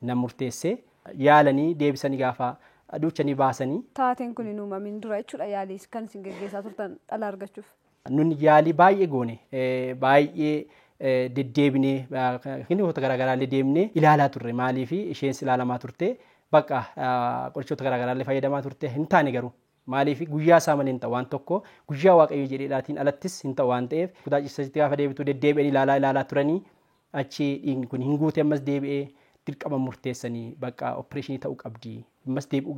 nan murteesse yaalanii deebisanii gaafa duuchanii baasanii. Taateen kun hin uumamin dura jechuudha yaalii kan isin geggeessaa turtan dhala argachuuf. Nun yaalii baay'ee goone baay'ee deddeebinee kilinikota garaagaraallee deemnee ilaalaa turre maaliif isheenis ilaalamaa turte bakka qorichoota garaagaraallee fayyadamaa turte hin taane garuu maaliif guyyaa isaa malee hin ta'u waan tokko guyyaa Waaqayyo jedheedhaatiin alattis hin ta'u waan ta'eef kutaa ciibsaatti gaafa deebitu deddeebi'anii ilaalaa ilaalaa turanii achi dhiigni kun hin guute ammas deebi'ee dirqama murteessanii bakka opereeshinii ta'uu qabdi ammas deebi'uu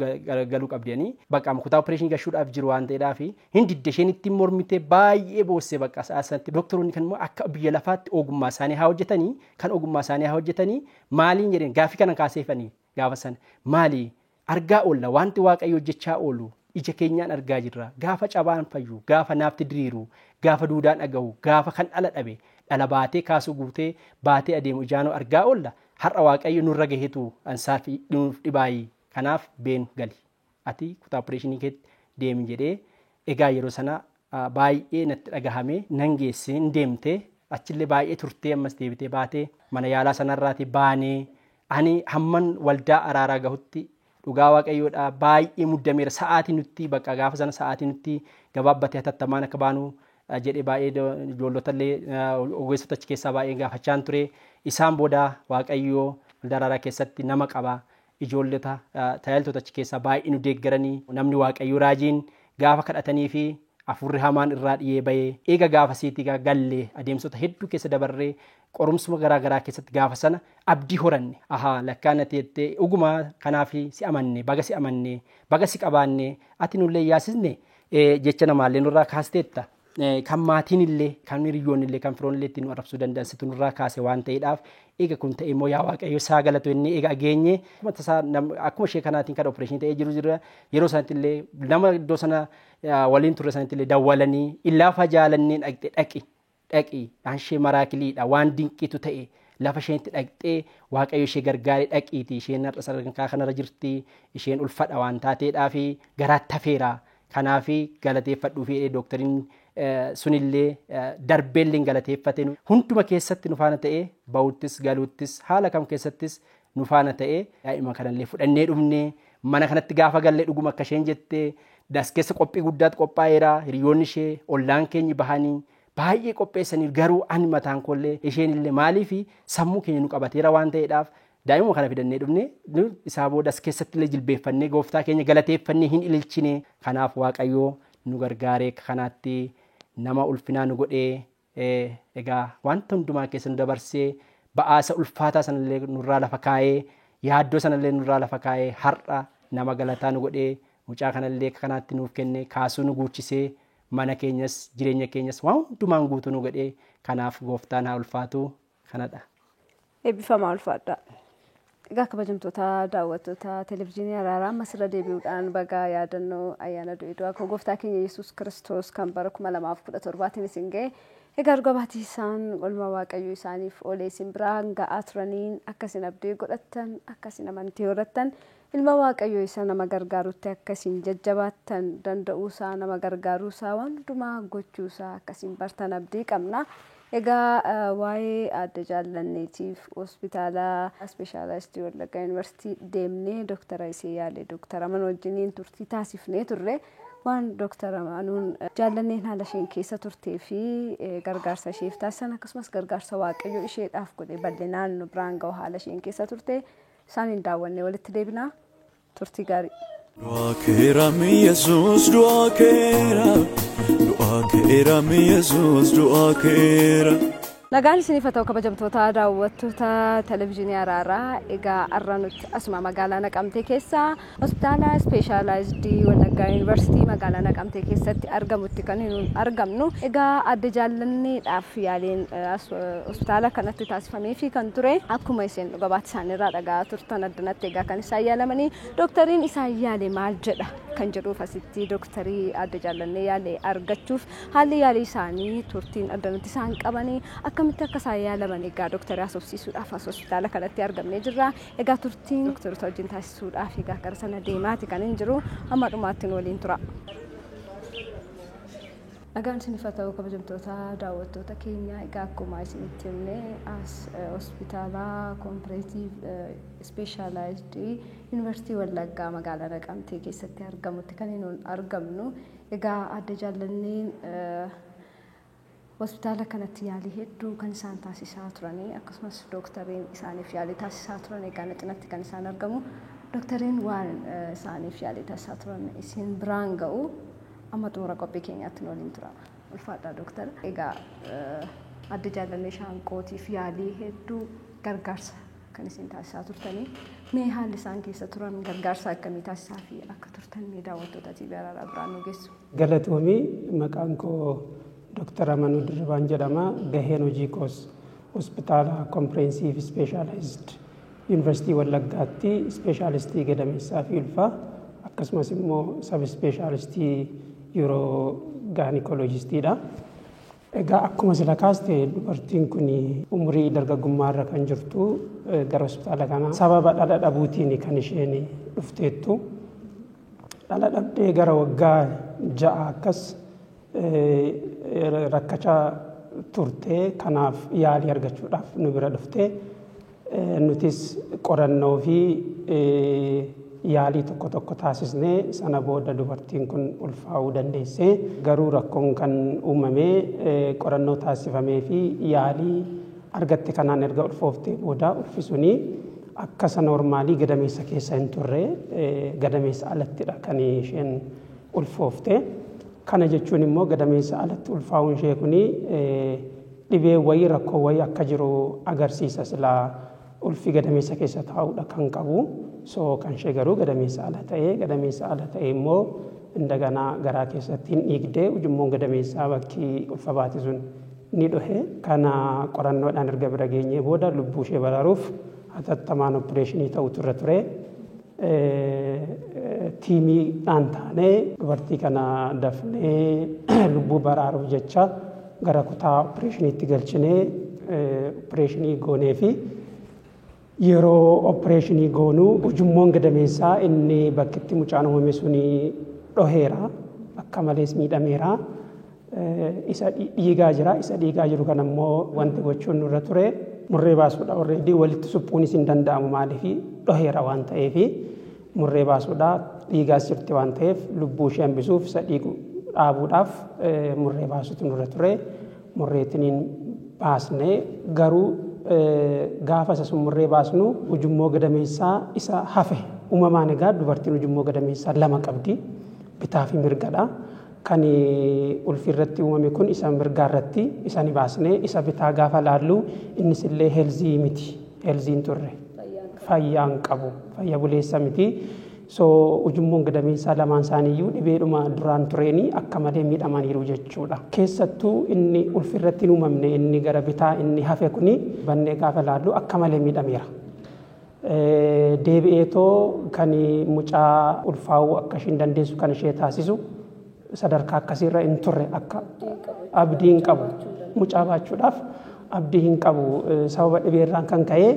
galuu qabdi bakka kutaa opereeshinii gashuudhaaf jiru waan ta'eedhaaf hin didde isheen ittiin mormite baay'ee boossee bakka sa'a sanatti doktoroonni kan immoo akka biyya lafaatti ogummaa isaanii haa hojjetanii kan ogummaa isaanii haa hojjetanii maaliin jedheen gaaffii kana kaaseefanii Gaafa sana maali argaa oolla wanti Waaqayyo hojjechaa oolu ija keenyaan argaa jirra. Gaafa cabaan fayyu, gaafa naafti diriiru, gaafa duudaan dhagahu, gaafa kan dhala dhabe dhala baatee kaasuu guutee baatee adeemu ijaanoo argaa oolla. Har'a Waaqayyo nurra gaheetu ansaaf nuuf dhibaayi. Kanaaf been gali. Ati kutaa opereeshinii keetti deemi jedhee egaa yeroo sana baay'ee natti dhagahame nan geesse hin deemte achillee baay'ee turtee ammas deebitee baatee mana yaalaa sanarraati baanee ani hamman waldaa araaraa gahutti dhugaa Waaqayyoodha baay'ee muddameera sa'aatii nutti bakka gaafa sana sa'aatii nutti gabaabbatee hatattamaan akka baanu jedhee baay'ee ijoollota illee ogeessota achi keessaa baay'ee gaafachaan ture. Isaan booda Waaqayyoo waldaa araaraa keessatti nama qaba. Ijoollota tajaajiltoota achi keessaa baay'ee nu deeggaranii namni Waaqayyoo raajiin gaafa kadhatanii fi afurri hamaan irraa dhiyee bahee eega gaafa siitii gallee adeemsota hedduu keessa dabarree qorumsuma garaa garaa keessatti gaafa sana abdii horanne. Ahaa lakkaan ati jettee dhuguma kanaaf si amanne baga si amanne baga si qabaanne ati nullee yaasisne jecha namaallee nurraa kaasteetta. Kan maatiin illee kan hiriyoonni illee kan firoon illee ittiin nu arrabsuu danda'an situ nurraa kaase waan ta'eedhaaf eega kun ta'e immoo yaa Waaqayyo isaa galatu inni eega ageenye akkuma ishee kanaatiin kan opereeshinii ta'ee jiru jira yeroo sanatti illee nama iddoo sana waliin turre sanatti illee dawwalanii illaafa jaalannee dhaqxe dhaqi dhaqi ishee maraakiliidha waan dinqiitu ta'e lafa isheetti dhaqxee Waaqayyo ishee gargaaree dhaqiiti isheen har'a sadarkaa kanarra jirti isheen ulfadha waan taateedhaa fi garaatti hafeera. Kanaaf galateeffadhuu fi dooktariin sunillee darbeellee galateeffate hunduma keessatti nu faana ta'ee ba'uttis galuuttis haala kam keessattis nu faana ta'ee daa'ima kanallee fudhannee dhufnee mana kanatti gaafa gallee dhuguma akka isheen jettee das keessa qophii guddaatu qophaa'eera hiriyoonni ishee ollaan keenyi bahanii baay'ee qopheessaniif garuu ani mataan koollee isheen illee maaliif sammuu keenya nu qabateera waan ta'eedhaaf daa'ima kana fidannee dhufne isaa boodas keessatti illee jilbeeffannee gooftaa keenya galateeffannee hin ililchine. Kanaaf Waaqayyoo nu gargaaree kanaatti nama ulfinaa nu godhee egaa wanta hundumaa keessa nu dabarsee ba'aasa ulfaataa sanallee nurraa lafa kaa'ee yaaddoo sanallee nurraa lafa kaa'ee har'a nama galataa nu godhee mucaa kanallee kanaatti nuuf kenne kaasuu nu guuchisee mana keenyas jireenya keenyas waan hundumaan guutuu nu godhee kanaaf gooftaan haa ulfaatu kanadha. Eebbifamaa ulfaadha. Egaa kabajamtoota daawwattoota televezyiinii Araaraa ammas irra deebi'uudhaan bagaa yaadannoo ayyaana du'e du'aa koo gooftaa keenya Yesuus Kiristoos kan bara 2017 isin ga'e. Egaa dhuga baatii isaan olma Waaqayyoo isaaniif oolee isin biraan ga'aa turaniin akka isin abdii godhattan akka isin amantii horattan ilma Waaqayyoo isa nama gargaarutti akka isin jajjabaattan danda'uusaa nama gargaaruusaa waan hundumaa gochuusaa akka isin bartan abdii qabna. Egaa waa'ee adda jaallanneetiif hospitaala ispeeshaalaayistii Wallaggaa Yuunivarsiitii deemnee dooktara isee yaale dooktara Amanuu wajjiniin turtii taasifnee turre waan dooktara Amanuun jaallanneen haala isheen keessa turtee fi gargaarsa isheef taasisan akkasumas gargaarsa Waaqayyoo isheedhaaf godhe bal'inaan nu biraan ga'u haala isheen keessa turte isaaniin daawwannee walitti deebinaa turtii gaarii. Du'a keerami Yesuus du'a keera du'a keerami Yesuus du'a keera. Nagaan isiniif haa ta'u kabajamtoota daawwattoota televezyiinii Araaraa. Egaa har'a nuti asuma magaalaa Naqamtee keessa hospitaala ispeeshaalaayizidii Wallaggaa Yuunivarsiitii magaalaa Naqamtee keessatti argamutti kan argamnu. Egaa adda jaallanneedhaaf yaaliin hospitaala kanatti taasifamee fi kan ture akkuma isin dhuga baatii isaaniirraa dhaga'aa turtan addanatti egaa kan isaan yaalamanii dooktariin isaan yaale maal jedha kan jedhuuf asitti dooktarii adda jaallannee yaale argachuuf haalli yaalii isaanii turtiin addanatti isaan qabanii akkamitti akka isaan yaalaman egaa dooktarii haasofsiisuudhaaf as hospitaala kanatti argamnee jirra. Egaa turtiin dooktaroota wajjin taasisuudhaaf egaa gara sana deemaati kan hin jiru hamma dhumaatti nu waliin tura. Nagaan isiniif haa ta'u kabajamtoota daawwattoota keenya egaa akkuma isinitti himne as hospitaala koompireetiiv ispeeshaalaayizidii Yuunivarsiitii Wallaggaa magaalaa Naqamtee keessatti argamutti kan nu argamnu. Egaa adda jaallanneen hospitaala kanatti yaalii hedduu kan isaan taasisaa turanii akkasumas dooktariin isaaniif yaalii taasisaa turan egaa na cinatti kan isaan argamu. Dooktariin waan isaaniif yaalii taasisaa turan isin biraan ga'u amma xumura qophii keenyaatti nu waliin tura. Ulfaadhaa dooktara. Egaa adda jaallannee shaanqootiif yaalii hedduu gargaarsa kan isin taasisaa turtanii mee haalli isaan keessa turan gargaarsa akkamii taasisaa fi akka turtan mee daawwattoota TV Araaraa biraan nu geessu. Galatoomii maqaan koo Dr. Amanuu Dirribaan jedhama. Gaheen hojii koos hospitaala Comprehensive Specialized Yuunivarsiitii Wallaggaatti ispeeshaalistii gadameessaa fi ulfaa akkasumas immoo sab ispeeshaalistii yeroo gaanikolojistiidha. Egaa akkuma sila kaaste dubartiin kun umurii dargaggummaa irra kan jirtu gara hospitaala kanaa sababa dhala dhabuutiin kan isheen dhufteettu. Dhala dhabdee gara waggaa 6 akkas rakkachaa turte, kanaaf yaalii argachuudhaaf nu bira dhufte. Nutis qorannoo fi yaalii tokko tokko taasisnee sana booda dubartiin kun ulfaa'uu dandeesse. Garuu rakkoon kan uumame qorannoo taasifamee fi yaalii argatte kanaan erga ulfooftee booda ulfi suni akka isa noormaalii gadameessa keessa hin turre, gadameessa alattidha kan isheen ulfoofte. Kana jechuun immoo gadameessa alatti ulfaa'uun ishee kuni dhibee wayii rakkoo wayii akka jiru agarsiisa. Silaa ulfi gadameessa keessa taa'uudha kan qabu. So kan ishee garuu gadameessa ala ta'ee, gadameessa ala ta'ee immoo indaganaa garaa keessatti hin dhiigdee ujummoon gadameessaa bakki ulfa baate sun ni dhohe. Kana qorannoodhaan erga bira geenyee booda lubbuu ishee baraaruuf hatattamaan opereeshinii ta'utu irra ture. Tiimiidhaan taanee dubartii kana dafnee lubbuu baraaruuf jecha gara kutaa opereeshiniitti galchinee opereeshinii goonee fi yeroo opereeshinii goonuu ujummoon gadameessaa inni bakkitti mucaan uumame suni dhoheera, akka malees miidhameera. Isa dhiigaa jira, isa dhiigaa jiru kan ammoo wanti gochuun nurra ture murree baasuudha. Already walitti suphuunis hin danda'amu, maaliif dhoheera waan ta'eef murree baasuudha. Dhiigaas jirti waan ta'eef lubbuu ishee hambisuuf isa dhiigu dhaabuudhaaf murree baasuutu nurra ture. Murreetiniin baasnee garuu gaafa isa sun murree baasnu ujummoo gadameessaa isa hafe. Uumamaan egaa dubartiin ujummoo gadameessaa lama qabdi, bitaa fi mirgadha. Kan ulfi irratti uumame kun isa mirgaa irratti isa ni baasnee isa bitaa gaafa laallu innis illee heelzii miti, heelzii hin turre, fayyaa hin qabu, fayya buleessa miti. So ujummoon gadameessaa lamaan isaaniiyyuu dhibeedhuma duraan tureenii akka malee miidhamaniiru jechuudha. Keessattuu inni ulfi irratti hin uumamne inni gara bitaa inni hafe kuni bannee gaafa laallu akka malee miidhameera. Deebi'eetoo kan mucaa ulfaa'uu akka isheen dandeessu kan ishee taasisu sadarkaa akkasiirra hin turre, akka abdii hin qabu. Mucaa baachuudhaaf abdii hin qabu. Sababa dhibeerraan kan ka'e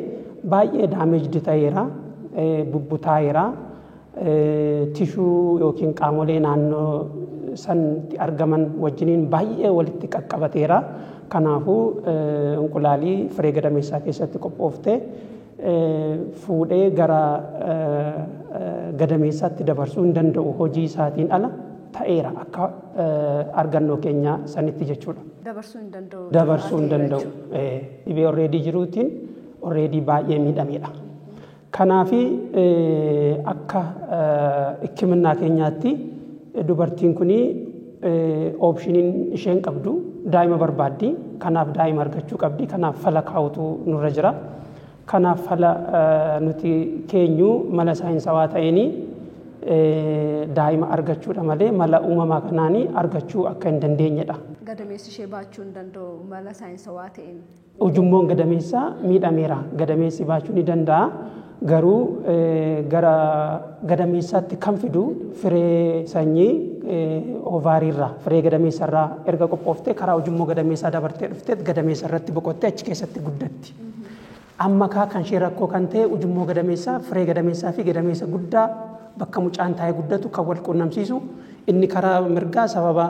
baay'ee daameejdi ta'eera, bubbutaa'eera. Tishuu yookiin qaamolee naannoo sanatti argaman wajjiniin baay'ee walitti qaqqabateera. Kanaafuu inqulaalii firee gadameessaa keessatti qophooftee fuudhee gara gadameessaatti dabarsuu hin danda'u, hojii isaatiin ala ta'eera akka argannoo keenya sanitti jechuudha. Dabarsuu hin danda'u. Dabarsuu hin danda'u. Dhibee already jiruutiin already baay'ee miidhameedha. Kanaafi akka hikiminnaa keenyaatti dubartiin kuni oopshiniin isheen qabdu daa'ima barbaaddi. Kanaaf daa'ima argachuu qabdi. Kanaaf fala kaa'utu nurra jira. Kanaaf fala nuti keenyu mala saayinsawaa ta'een daa'ima argachuudha malee mala uumamaa kanaanii argachuu akka hin dandeenyedha. Gadameessi ishee baachuu hin danda'u mala saayinsawaa ta'een. Ujummoon gadameessaa miidhameera. Gadameessi baachuu ni danda'a. Garuu gara gadameessaatti kan fidu firee sanyii oovaariirraa firee gadameessarraa erga qophooftee karaa ujummoo gadameessaa dabartee dhuftee gadameessa irratti boqottee achi keessatti guddatti. Amma kaa kan ishee rakkoo kan ta'e ujummoo gadameessaa firee gadameessaa fi gadameessa guddaa bakka mucaan taa'ee guddatu kan wal quunnamsiisu inni karaa mirgaa sababa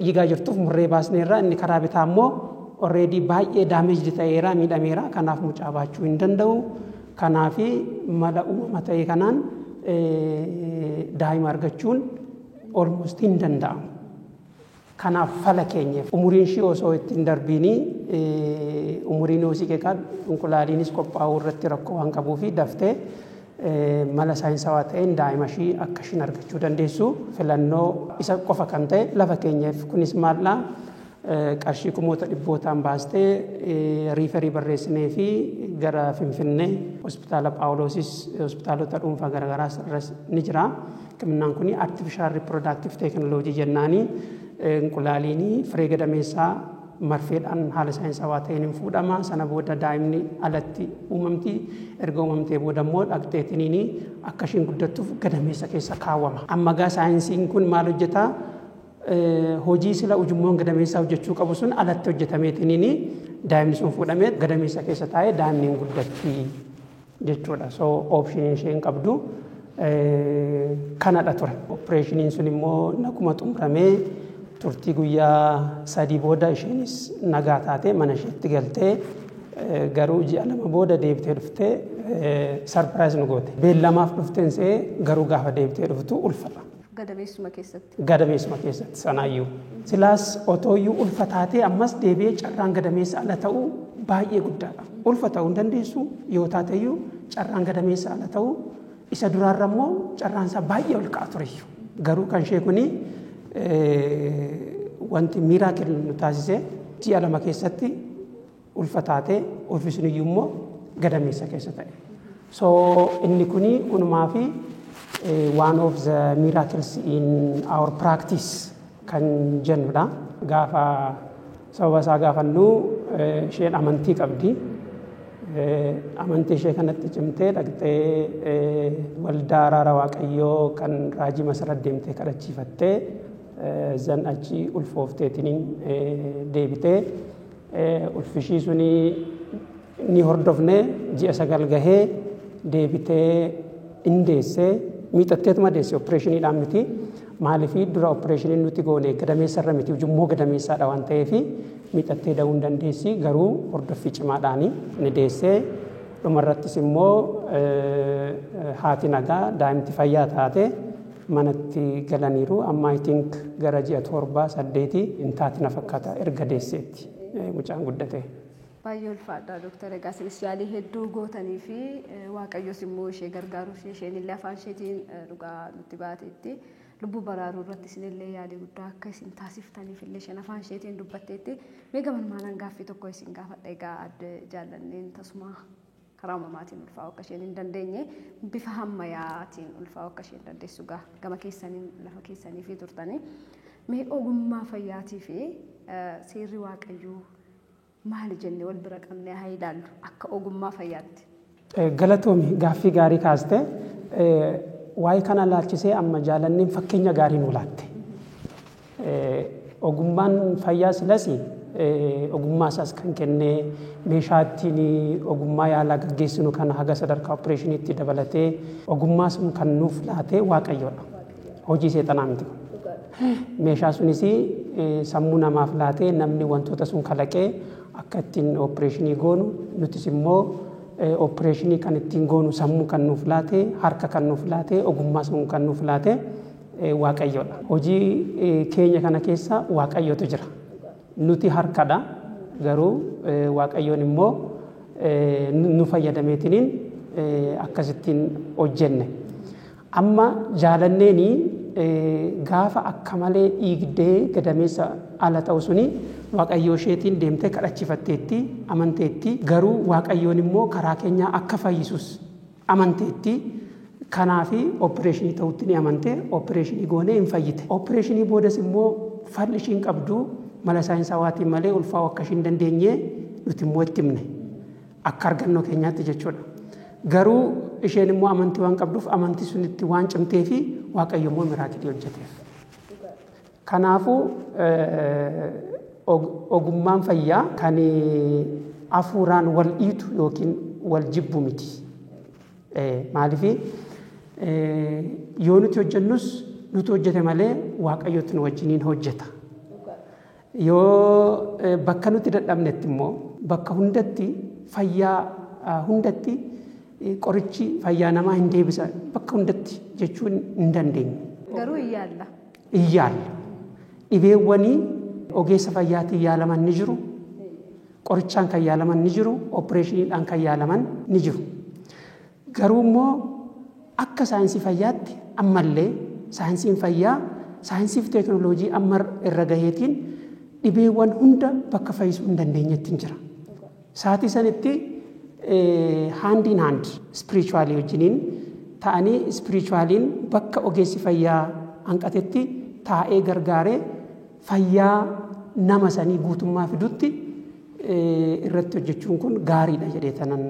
dhiigaa jirtuuf murree baasneerra, inni karaa bitaa immoo already baay'ee daameejdi ta'eera, miidhameera. Kanaaf mucaa baachuu hin danda'u. Kanaaf mala uumama ta'e kanaan daa'ima argachuun almost hin danda'amu. Kanaaf fala keenyeef umuriin ishee osoo ittiin darbiinii umuriin hosii keekaa inqulaaliinis qophaa'uu irratti rakkoo waan qabuu fi daftee mala saayinsawaa ta'een daa'ima ishii akka ishiin argachuu dandeessu filannoo isa qofa kan ta'e lafa keenyeef. Kunis maallaa qarshii kumoota dhibbootaan baastee riiferii barreessinee fi gara Finfinnee hospitaala Phaawulosis hospitaalota dhuunfaa garaagaraas irras ni jira. Hikimnaan kun artificial reproductive technology jennaanii inqulaaliinii firee gadameessaa Marfeedhaan haala saayinsawaa ta'een hin fuudhama. Sana booda daa'imni alatti uumamti. Erga uumamtee booda immoo dhaqxeetiniin akka isheen guddattuuf gadameessa keessa kaawwama. Amma gaa saayinsiin kun maal hojjetaa? Hojii sila ujummoon gadameessaa hojjechuu qabu sun alatti hojjetameetiniin daa'imni sun fuudhamee gadameessa keessa taa'ee daa'imni hin guddatti jechuudha. So option isheen qabdu kanadha ture. Opereeshiniin sun immoo nakuma xumuramee turtii guyyaa 3 booda isheenis nagaa taatee mana isheetti galtee, garuu ji'a 2 booda deebitee dhuftee surprise nu goote. Beellamaaf dhufteen see garuu gaafa deebitee dhuftu ulfata. Gadameessuma keessatti. Gadameessuma keessatti sanaayyuu. Silaas otooyyuu ulfa taatee ammas deebi'ee carraan gadameessa ala ta'uu baay'ee guddaadha. Ulfa ta'uu hin dandeessu yoo taateyyuu, carraan gadameessa ala ta'uu isa duraarra immoo carraan isaa baay'ee ol ka'a tureyyuu. Garuu kan ishee kuni wanti miracle nu taasise ji'a 2 keessatti ulfa taatee, ulfi suniyyuu immoo gadameessa keessa ta'e. So inni kuni unumaa fi one of the miracles in our practice kan jennudha. Gaafa sababa isaa gaafannu isheen amantii qabdi. Amantii ishee kanatti cimtee dhaqxee waldaa araara Waaqayyoo kan raajii Masarat deemtee kadhachiifattee, zan achi ulfoofteetiniin deebitee, ulfishii suni ni hordofne, ji'a 9 gahee deebitee in deessee, miixatteetuma deesse, opereeshiniidhaan miti. Maaliifii dura opereeshiniin nuti goone gadameessarra miti, ujummoo gadameessaadha waan ta'eef miixattee da'uu hin dandeessi, garuu hordoffii cimaadhaani ni deessee. Dhumarrattis immoo haati nagaa, daa'imti fayyaa taate manatti galaniiru. Amma I think gara ji'a 7 8 hin taati na fakkaata erga deesseetti mucaan guddate. Baay'ee ulfaadha, Dooktar. Egaa isinis yaalii hedduu gootanii fi Waaqayyos immoo ishee gargaaruu, isheen illee afaan isheetiin dhugaa nutti baateetti. Lubbuu baraaruu irratti isinillee yaalii guddaa akka isin taasiftaniif illee isheen afaan isheetiin dubbatteetti. Mee gamanumaanan gaaffii tokko isin gaafadha. Egaa adde Jaallanneen tasuma karaa uumamaatiin ulfaa'uu akka isheen hin dandeenye, bifa ammayyaatiin ulfaa'uu akka isheen dandeessu gama keessaniin lafa keessanii fi turtanii. Mee ogummaa fayyaatii fi seerri Waaqayyoo maali jennee wal bira qabnee haa ilaallu akka ogummaa fayyaatti? Galatoomi, gaaffii gaarii kaaste. Waa'ee kana laalchisee amma Jaalanneen fakkeenya gaarii nu laatte. Ogummaan fayyaa silas ogummaa isaas kan kennee, meeshaa ittiin ogummaa yaalaa gaggeessinu kana haga sadarkaa opereeshiniitti dabalatee ogummaa sun kan nuuf laate Waaqayyoodha. Hojii seexanaa miti. Meeshaa sunis sammuu namaaf laatee, namni wantoota sun kalaqee akka ittiin opereeshinii goonu, nutis immoo opereeshinii kan ittiin goonu sammuu kan nuuf laate, harka kan nuuf laate, ogummaa sun kan nuuf laate Waaqayyoodha. Hojii keenya kana keessa Waaqayyotu jira. Nuti harkadha, garuu Waaqayyoon immoo nu fayyadameetiniin akkasittiin hojjenne. Amma Jaalanneeni gaafa akka malee dhiigdee gadameessa ala ta'u suni Waaqayyoo isheetiin deemtee kadhachiifatteetti, amanteetti, garuu Waaqayyoon immoo karaa keenyaa akka fayyisus amanteetti. Kanaafi opereeshinii ta'utti ni amante, opereeshinii goonee hin fayyite. Opereeshinii boodas immoo falli ishiin qabdu mala saayinsawaatiin malee ulfaa'uu akka ishiin dandeenye nuti immoo itti himne akka argannoo keenyaatti jechuudha. Garuu isheen immoo amantii waan qabduuf, amantii sunitti waan cimtee fi Waaqayyo immoo miracle hojjeteef. Kanaafuu ogummaan fayyaa kan hafuuraan wal dhiitu yookiin wal jibbu miti. Maaliif yoo nuti hojjennus nuti hojjete malee Waaqayyotu nu wajjiniin hojjeta. Yoo bakka nuti dadhabnetti immoo, bakka hundatti, fayyaa hundatti qorichi fayyaa namaa hin deebisa bakka hundatti jechuun hin dandeenyu. Garuu hin yaalla. In yaalla. Dhibeewwanii ogeessa fayyaatiin yaalaman ni jiru. Qorichaan kan yaalaman ni jiru. Opereeshiniidhaan kan yaalaman ni jiru. Garuu immoo akka saayinsii fayyaatti ammallee saayinsiin fayyaa, saayinsii fi teekinooloojii amma irra gaheetiin dhibeewwan hunda bakka fayyisuu hin dandeenyetti hin jira. Saatii sanitti hand in hand spiritual wajjiniin ta'anii, spiritualiin bakka ogeessi fayyaa hanqatetti taa'ee gargaaree fayyaa nama sanii guutummaa fidutti irratti hojjechuun kun gaariidha jedhee tanan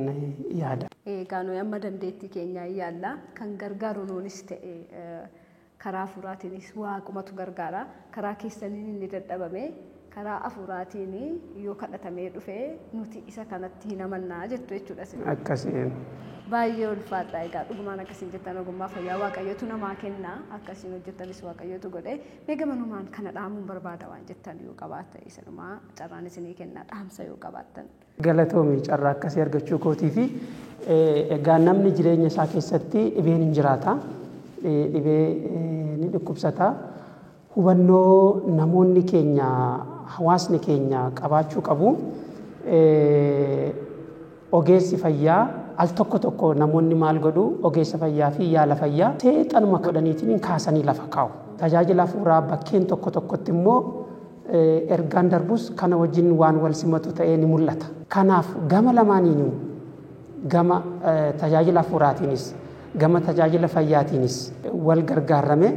yaada. Egaa nuyi amma dandeettii keenyaa yaalla kan gargaaru nuunis ta'e karaa hafuuraatiinis waaqumatu gargaara. Karaa keessaniin inni dadhabame karaa hafuuraatiin yoo kadhatamee dhufe nuti isa kanatti hin amannaa jettu jechuudha. Akkasiin. Baay'ee ulfaadha. Egaa dhugumaan akkasiin jettan ogummaa fayyaa waaqayyootu namaa kenna. Akkasiin hojjettanis waaqayyootu godhe. Mee gamanumaan kana dhaamuun barbaada waan jettan yoo qabaattan isanumaa carraan isinii kenna dhaamsa yoo qabaattan. Galatoomii carraa akkasii argachuu kootii fi egaa namni jireenya isaa keessatti dhibeen hin jiraata. Dhibee ni dhukkubsata. Hubannoo namoonni keenya hawaasni keenya qabaachuu qabu. Ogeessi fayyaa al tokko tokko namoonni maal godhu ogeessa fayyaa fi yaala fayyaa seexanuma godhaniitiin kaasanii lafa kaa'u. Tajaajila hafuuraa bakkeen tokko tokkotti immoo ergaan darbus kana wajjin waan wal simatu ta'ee ni mul'ata. Kanaaf gama lamaaniinuu gama tajaajila hafuuraatiinis gama tajaajila fayyaatiinis wal gargaarame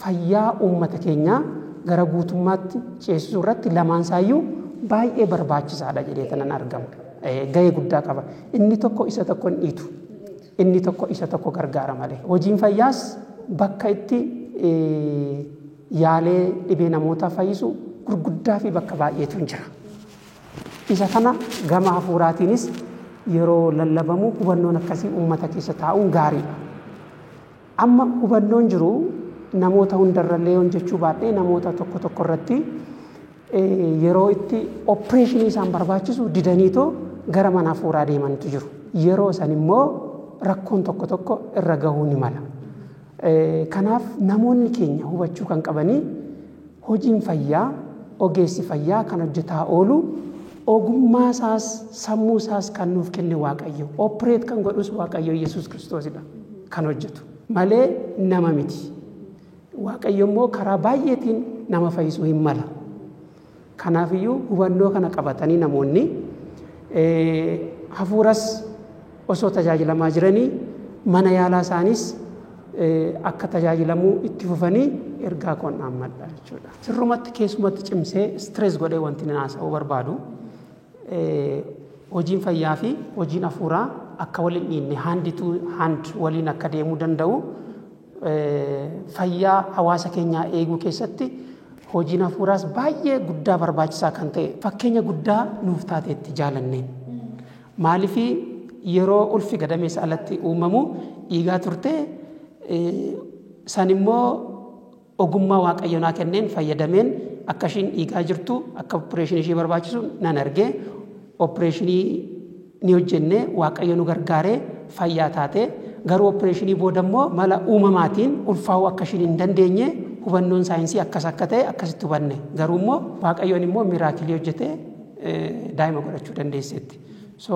fayyaa uummata keenyaa gara guutummaatti ceesisuu irratti lamaan isaayyuu baay'ee barbaachisaadha jedhee tanan argama. Gahee guddaa qaba. Inni tokko isa tokko hin dhiitu. Inni tokko isa tokko gargaara malee. Hojiin fayyaas bakka itti yaalee dhibee namootaa fayyisu gurguddaa fi bakka baay'eetu hin jira. Isa kana gama hafuuraatiinis yeroo lallabamu hubannoon akkasii uummata keessa taa'uun gaariidha. Amma hubannoon jiru namoota hundarrallee hojjechuu baadhee namoota tokko tokko irratti yeroo itti opereeshinii isaan barbaachisu didaniitoo gara mana hafuuraa deemantu jiru. Yeroo san immoo rakkoon tokko tokko irra gahuu ni mala. Kanaaf namoonni keenya hubachuu kan qabanii hojiin fayyaa ogeessi fayyaa kan hojjetaa oolu ogummaa isaas sammuu isaas kan nuuf kenne Waaqayyo. Opereet kan godhus Waaqayyo Yesuus Kiristoosidha kan hojjetu malee nama miti. Waaqayyo immoo karaa baay'eetiin nama fayyisuu hin mala. Kanaafiyyuu hubannoo kana qabatanii namoonni hafuuras osoo tajaajilamaa jiranii mana yaalaa isaaniis akka tajaajilamuu itti fufanii ergaa koon dhaammadha jechuudha. Sirrumatti keessumatti cimsee stress godhee wanti inni haasa'uu barbaadu hojiin fayyaa fi hojiin hafuuraa akka waliin dhiinne hand to hand waliin akka deemuu danda'u fayyaa hawaasa keenyaa eeguu keessatti hojiin hafuuraas baay'ee guddaa barbaachisaa kan ta'e fakkeenya guddaa nuuf taateetti jaalanneen. Maaliif yeroo ulfi gadameessa alatti uumamu dhiigaa turte san immoo ogummaa waaqayyo naa kenneen fayyadameen akka ishiin dhiigaa jirtu akka opereeshinii ishee barbaachisu nan argee opereeshinii ni hojjenne waaqayyo nu gargaaree fayyaa taate garuu opereeshinii booda immoo mala uumamaatiin ulfaa'uu akka ishiin hin dandeenye hubannoon saayinsii akkas akka ta'e akkasitti hubanne garuu immoo waaqayyoon immoo miraakilii hojjetee daa'ima godhachuu dandeesseetti. So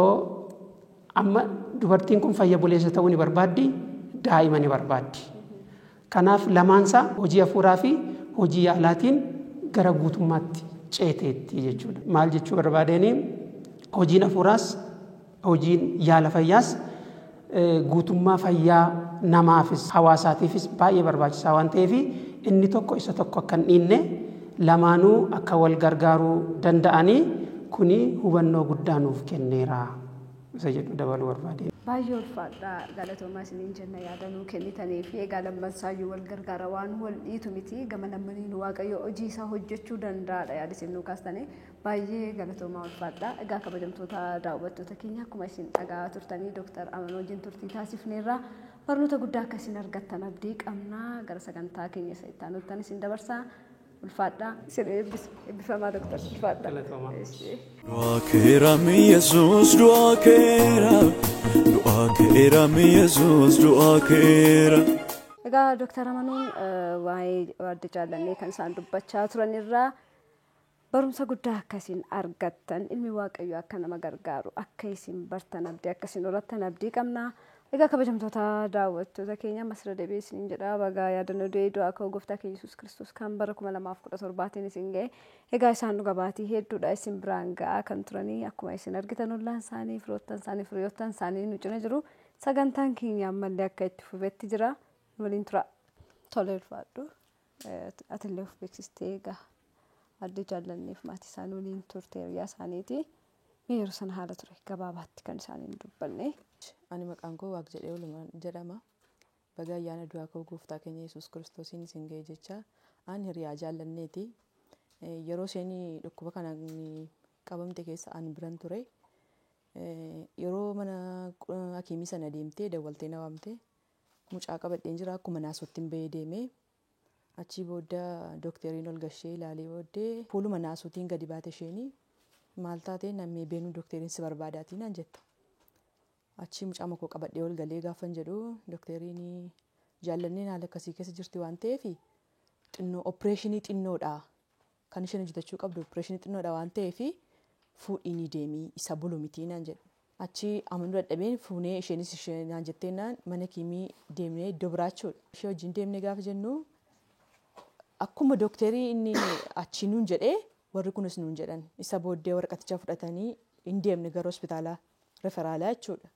amma dubartiin kun fayya buleessa ta'uu ni barbaaddi daa'ima ni barbaaddi. Kanaaf lamaansaa hojii hafuuraa fi hojii yaalaatiin gara guutummaatti ceeteetti jechuudha. Maal jechuu barbaadeenii hojiin hafuuraas hojiin yaala fayyaas guutummaa fayyaa namaafis hawaasaatiifis baay'ee barbaachisaa waan ta'eef inni tokko isa tokko akka hin dhiinne lamaanuu akka wal gargaaruu danda'anii kuni hubannoo guddaa nuuf kenneera isa jedhu dabaluu barbaade. Baay'ee ulfaadha galatoomaa isiniin jenna yaada nuu kennitanii fi egaa lammansaayyuu wal gargaara waan wal dhiitu miti gama lammaniin waaqayyo hojii isaa hojjechuu danda'aadha yaada isin nuu kaastanii baay'ee galatoomaa ulfaadha. Egaa kabajamtoota daawwattoota keenya akkuma isin dhaga'aa turtanii Dooktar Amanuu wajjin turtii taasifneerra barnoota guddaa akka isin argattan abdii qabna gara sagantaa keenya isa itti aanutti isin dabarsa. Ulfaadha. Isin eebbifamaa Dooktar ulfaadha. Galatoomaa. Du'a keerami Yesuus du'a keera du'a keerami Yesuus du'a keera. Egaa Dooktar Amanuun waa'ee adda jaallannee kan isaan dubbachaa turanirraa barumsa guddaa akka isin argattan ilmi waaqayyoo akka nama gargaaru akka isin bartan abdii akka isin horattan abdii qabna. Egaa kabajamtoota daawwattoota keenya ammas irra deebi'ee isiniin jedha bagaa yaadannoo du'ee du'aa ka'uu gooftaa keenya Yesuus Kiristoos kan bara 2017 isin ga'e. Egaa isaan dhuga baatii hedduudha isin biraan ga'aa kan turanii akkuma isin argitan ollaan isaanii firoottan isaanii firiyoottan isaanii nu cina jiru. Sagantaan keenya ammallee akka itti fufetti jira. Nu waliin tura. Tole ulfaadhu. Atillee of beeksistee egaa Aadde Jaallanneef maatii isaanii waliin turte hiriyaa isaaniiti. Mee yeroo sana haala ture gabaabaatti kan isaaniin dubbanne. Ani maqaan koo Waaq jedhee Olumaan jedhama. Baga ayyaana du'aa ka'uu gooftaa keenya Yesuus Kiristoosiin isin ga'e jecha ani hiriyaa Jaallanneeti. Yeroo isheen dhukkuba kanaan qabamte keessa ani biran ture. Yeroo mana hakiimii sana deemtee dawwaltee na waamte mucaa qabadheen jira akkuma naasootti hin bahee deemee achii booda dookteriin ol gashee ilaalee booddee fuuluma naasootiin gadi baate isheenii maal taatee namni beenuu dookteriin si barbaadaatii naan jette. Achii mucaa makoo qabadhee ol galee gaafan jedhu dookteriin Jaallanneen haala akkasii keessa jirti waan ta'eef xinnoo opereeshinii xinnoodha kan isheen hojjetachuu qabdu opereeshinii xinnoodha waan ta'eef fuudhii ni deemii isa bulu mitii naan jedhe. Achi amanuu dadhabeen fuunee isheenis ishee naan jettee naan mana kiimii deemnee iddoo biraa jechuudha. Ishee wajjin deemnee gaafa jennu akkuma dookterii inni achi nuun jedhee warri kunis nuun jedhan isa booddee waraqaticha fudhatanii hin deemne gara hospitaala referaalaa jechuudha.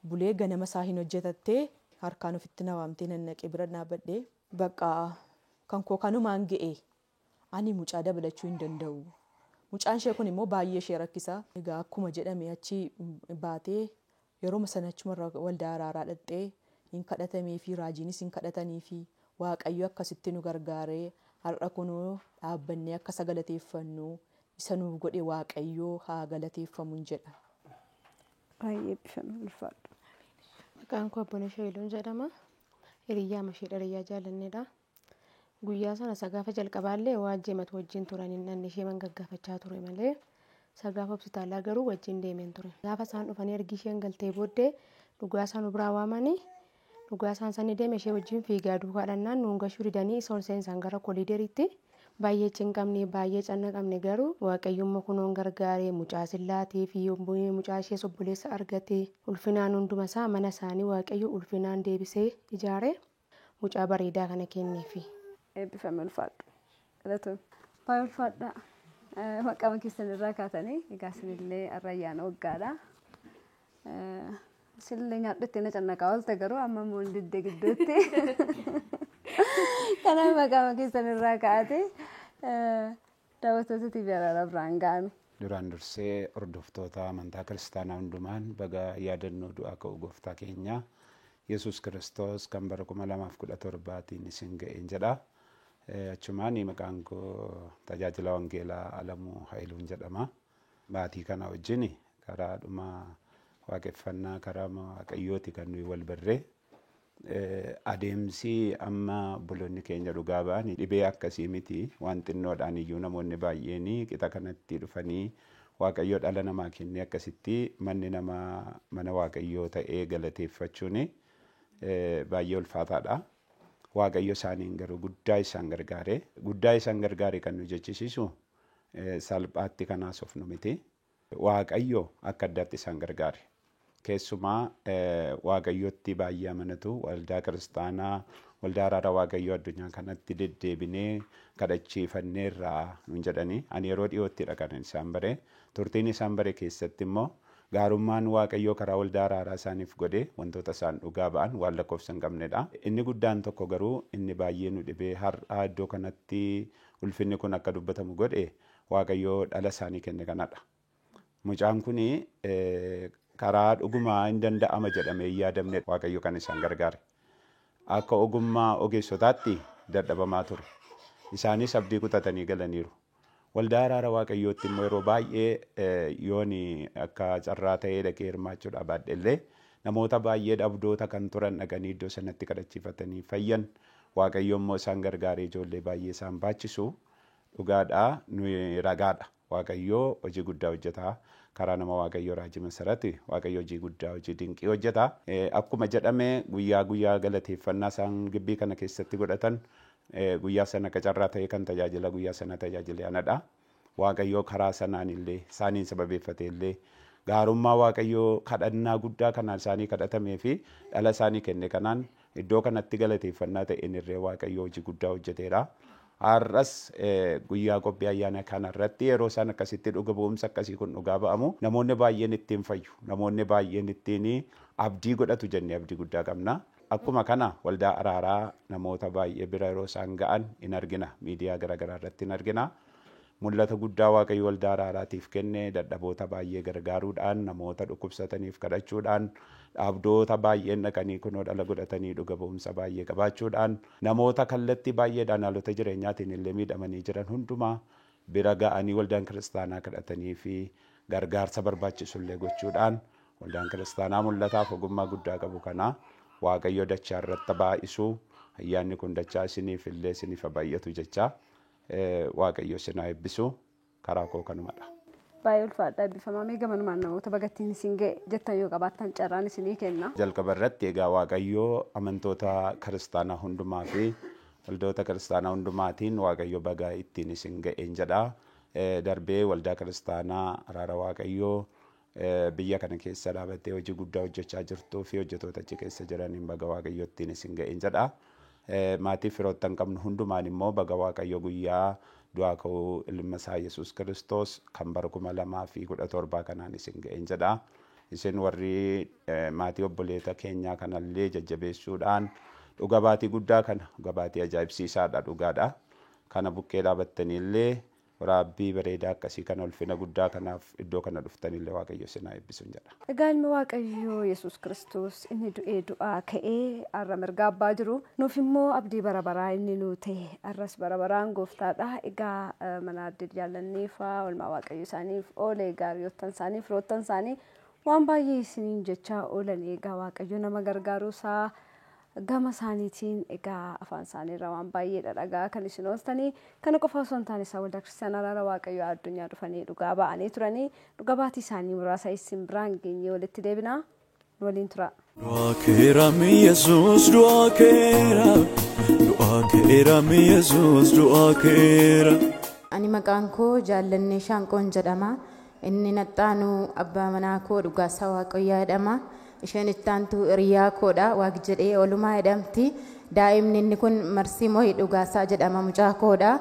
Bulee ganama isaa hin hojjetattee harkaan ofitti na waamtee nannaqee bira dhaabbadhee bakka kan koo kanumaan ga'e ani mucaa dabalachuu hin danda'u. Mucaan ishee kun immoo baay'ee ishee rakkisa. Egaa akkuma jedhame achi baatee yeroo sana achuma waldaa araaraa dhaqxee hin kadhatamee fi raajiinis hin kadhatanii fi Waaqayyo akkasitti nu gargaaree har'a kunoo dhaabbannee akka isa galateeffannu isa nuuf godhe Waaqayyo haa galateeffamu jedha. Baay'ee eebbifame ulfaadhu. Maqaan koo Abbonee Shayiluun jedhama. Hiriyyaa masheedha hiriyaa Jaallanneedha. Guyyaa sana isa gaafa jalqabaallee waajjii matu wajjin turan hin dhanne ishee mangaggafachaa ture malee isa gaafa hospitaalaa garuu wajjin deemeen ture. Gaafa isaan dhufanii ergi isheen galtee booddee dhugaa isaan biraa waamanii dhugaa isaan sanii deeme ishee wajjin fiigaa duukaa dhannaan nuun gashuu didanii isa ol seensan gara koliideriitti baay'ee cinqabne baay'ee cannaqabne garuu Waaqayyummaa kunoon gargaaree mucaa sillaatii fi mucaa ishee obboleessa argate ulfinaan hunduma isaa mana isaanii Waaqayyo ulfinaan deebisee ijaare mucaa bareedaa kana kenneefi. Eebbifame ulfaadhu. Galatoon. Baay'ee ulfaadha. Maqaa keessan irraa kaatanii egaa isinillee har'a ayyaana waggaadha. Isinillee nyaadhutti na cannaqaa oolte garuu amma immoo hin didde gidduutti. Kanaaf maqaa keessan irraa kaa'ate daawwattoota TV Araaraa biraan ga'ame. Duraan dursee hordoftoota amantaa kiristaanaa hundumaan baga yaadannoo du'aa ka'uu gooftaa keenya Yesuus Kiristoos kan bara 2017tiin isin ga'een jedha. Achumaan maqaan koo tajaajila wangeelaa Alamuu Hayiluun jedhama. Maatii kana wajjin karaa dhuma waaqeffannaa karaa Waaqayyooti kan nuyi wal barree. Adeemsi amma obboloonni keenya dhugaa ba'an dhibee akkasii miti waan xinnoodhaan iyyuu namoonni baay'een qixa kanatti dhufanii Waaqayyoo dhala namaa kennee akkasitti manni namaa mana Waaqayyoo ta'ee galateeffachuun baay'ee ulfaataadha. Waaqayyo isaaniin garuu guddaa isaan gargaare. Guddaa isaan gargaare kan nu jechisiisu salphaatti kanaas of nu miti. Waaqayyo akka addaatti isaan gargaare. Keessumaa Waaqayyotti baay'ee amanatu waldaa kiristaanaa waldaa araaraa Waaqayyoo addunyaa kanatti deddeebinee kadhachiifanneerraa nuun jedhanii ani yeroo dhiyoottidha kan isaan bare. Turtiin isaan bare keessatti immoo gaarummaan Waaqayyoo karaa waldaa araaraa isaaniif godhe wantoota isaan dhugaa ba'an waan lakkoofsa hin qabnedha. Inni guddaan tokko garuu inni baay'ee nu dhibee har'a iddoo kanatti ulfinni kun akka dubbatamu godhe Waaqayyoo dhala isaanii kenne kanadha. Mucaan kuni karaa dhugumaa hin danda'ama jedhamee hin yaadamne Waaqayyo kan isaan gargaare. Akka ogummaa ogeessotaatti dadhabamaa ture. Isaanis abdii kutatanii galaniiru. Waldaa araara Waaqayyootti immoo yeroo baay'ee yoon akka carraa ta'ee dhaqee hirmaachuudhaaf baadhe illee namoota baay'ee dhabdoota kan turan dhaqanii iddoo sanatti kadhachiifatanii fayyan Waaqayyo immoo isaan gargaaree ijoollee baay'ee isaan baachisu dhugaadhaa nuyi ragaadha. Waaqayyo hojii guddaa hojjeta. Karaa nama Waaqayyo raajii masarati Waaqayyo hojii guddaa hojii dinqii hojjeta. Akkuma jedhame guyyaa guyyaa galateeffannaa isaan gibbii kana keessatti godhatan guyyaa sana akka carraa ta'e kan tajaajila guyyaa sana tajaajile anadha. Waaqayyo karaa sanaan illee isaaniin sababeeffate illee gaarummaa Waaqayyo kadhannaa guddaa kanaan isaanii kadhatamee fi dhala isaanii kenne kanaan iddoo kanatti galateeffannaa ta'een irree Waaqayyo hojii guddaa hojjeteera. Har'as guyyaa qophii ayyaana kanarratti yeroo isaan akkasitti dhuga bu'umsa akkasii kun dhugaa ba'amu namoonni baay'een ittiin fayyu namoonni baay'een ittiin abdii godhatu jennee abdii guddaa qabna. Akkuma kana waldaa araaraa namoota baay'ee bira yeroo isaan ga'an in argina miidiyaa garaagaraa irratti in argina. Mul'ata guddaa Waaqayyo waldaa araaraatiif kenne dadhaboota baay'ee gargaaruudhaan namoota dhukkubsataniif kadhachuudhaan dhaabdoota baay'een dhaqanii kunoo dhala godhatanii dhuga ba'umsa baay'ee qabaachuudhaan namoota kallattii baay'eedhaan haalota jireenyaatiin illee miidhamanii jiran hundumaa bira ga'anii waldaan kiristaanaa kadhatanii fi gargaarsa barbaachisu illee gochuudhaan waldaan kiristaanaa mul'ataaf ogummaa guddaa qabu kana Waaqayyo dachaa irratti baay'isu ayyaanni kun dachaa isiniif illee isiniif baay'atu jecha Waaqayyo isin haa eebbisu karaa koo kanumadha. Baay'ee ulfaadha eebbifamaa mee gamanumaan namoota bagattiin isin ga'e jettan yoo qabaattan carraan isinii kenna. Jalqaba irratti egaa Waaqayyo amantoota kiristaanaa hundumaa fi waldoota kiristaanaa hundumaatiin Waaqayyo baga ittiin isin ga'een jedha. Darbee waldaa kiristaanaa araara Waaqayyoo biyya kana keessa dhaabattee hojii guddaa hojjechaa jirtuu fi hojjetoota achi keessa jiraniin baga Waaqayyo ittiin isin ga'een jedha. Maatii firoottan qabnu hundumaan immoo baga Waaqayyo guyyaa du'aa ka'uu ilma isaa Yesuus Kiristoos kan bara 2017 kanaan isin ga'een jedha. Isin warri maatii obboleeta keenyaa kanallee jajjabeessuudhaan dhuga baatii guddaa kana dhuga baatii ajaa'ibsiisaadha dhugaadha. Kana bukkee dhaabattaniillee waraabbii bareedaa akkasii kana ulfina guddaa kanaaf iddoo kana dhuftanillee Waaqayyo isin haa eebbisu jedha. Egaa ilmi Waaqayyoo Yesuus Kiristoos inni du'ee du'aa ka'ee har'a mirga abbaa jiru nuuf immoo abdii bara baraa inni nuu ta'e har'as bara baraan gooftaadha. Egaa mana addee jaallanneefaa oolmaa Waaqayyo isaaniif oole gaariyoottan isaanii firoottan isaanii waan baay'ee isiniin jechaa oolan egaa Waaqayyo nama gargaaruu isaa gama isaaniitiin egaa afaan isaaniirra waan baay'ee dhadhagaa kan isin ooltanii kana qofa osoo hin taane isaan waldaa kiristaanaa araara Waaqayyoo addunyaa dhufanii dhugaa ba'anii turanii dhuga baatii isaanii muraasa isin biraan geenyee walitti deebinaa nu waliin tura. Du'aa keerami Yesuus du'aa keera du'aa keerami Yesuus du'aa keera. Ani maqaan koo Jaallannee Shaanqoon jedhama. Inni naxxaanuu abbaa manaa koo Dhugaasaa Waaqayyaa jedhama. Isheen ittaantu hiriyaa koodha Waaq jedhee oolumaa jedhamti. Daa'imni inni kun Marsii Moo'ii Dhugaasaa jedhama mucaa koodha.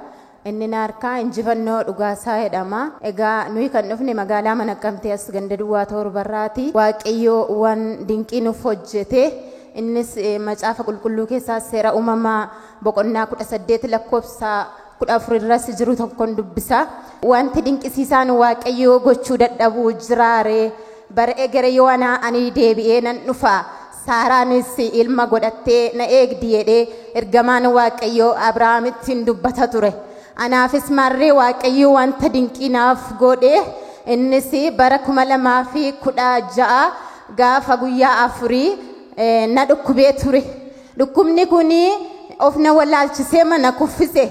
Inni naarkaa Injifannoo Dhugaasaa jedhama. Egaa nuyi kan dhufne magaalaa Manaqqamtee as ganda duwwaa torbarraati. Waaqayyo waan dinqii nuuf hojjete. Innis macaafa qulqulluu keessaa seera uumamaa boqonnaa 18 lakkoofsa 14 irras jiru tokkoon dubbisa. Wanti dinqisiisaan Waaqayyo gochuu dadhabuu jiraare. Bara egere yoo ani deebi'ee nan dhufa. Saaraanis ilma godhattee na eegdi jedhee ergamaan Waaqayyoo Abrahaamitti dubbata ture. Anaafis marree Waaqayyoo wanta dinqii naaf godhe. Innis bara 2016 gaafa guyyaa 4 na dhukkubee ture. Dhukkubni kun of na wallaalchisee mana kuffise.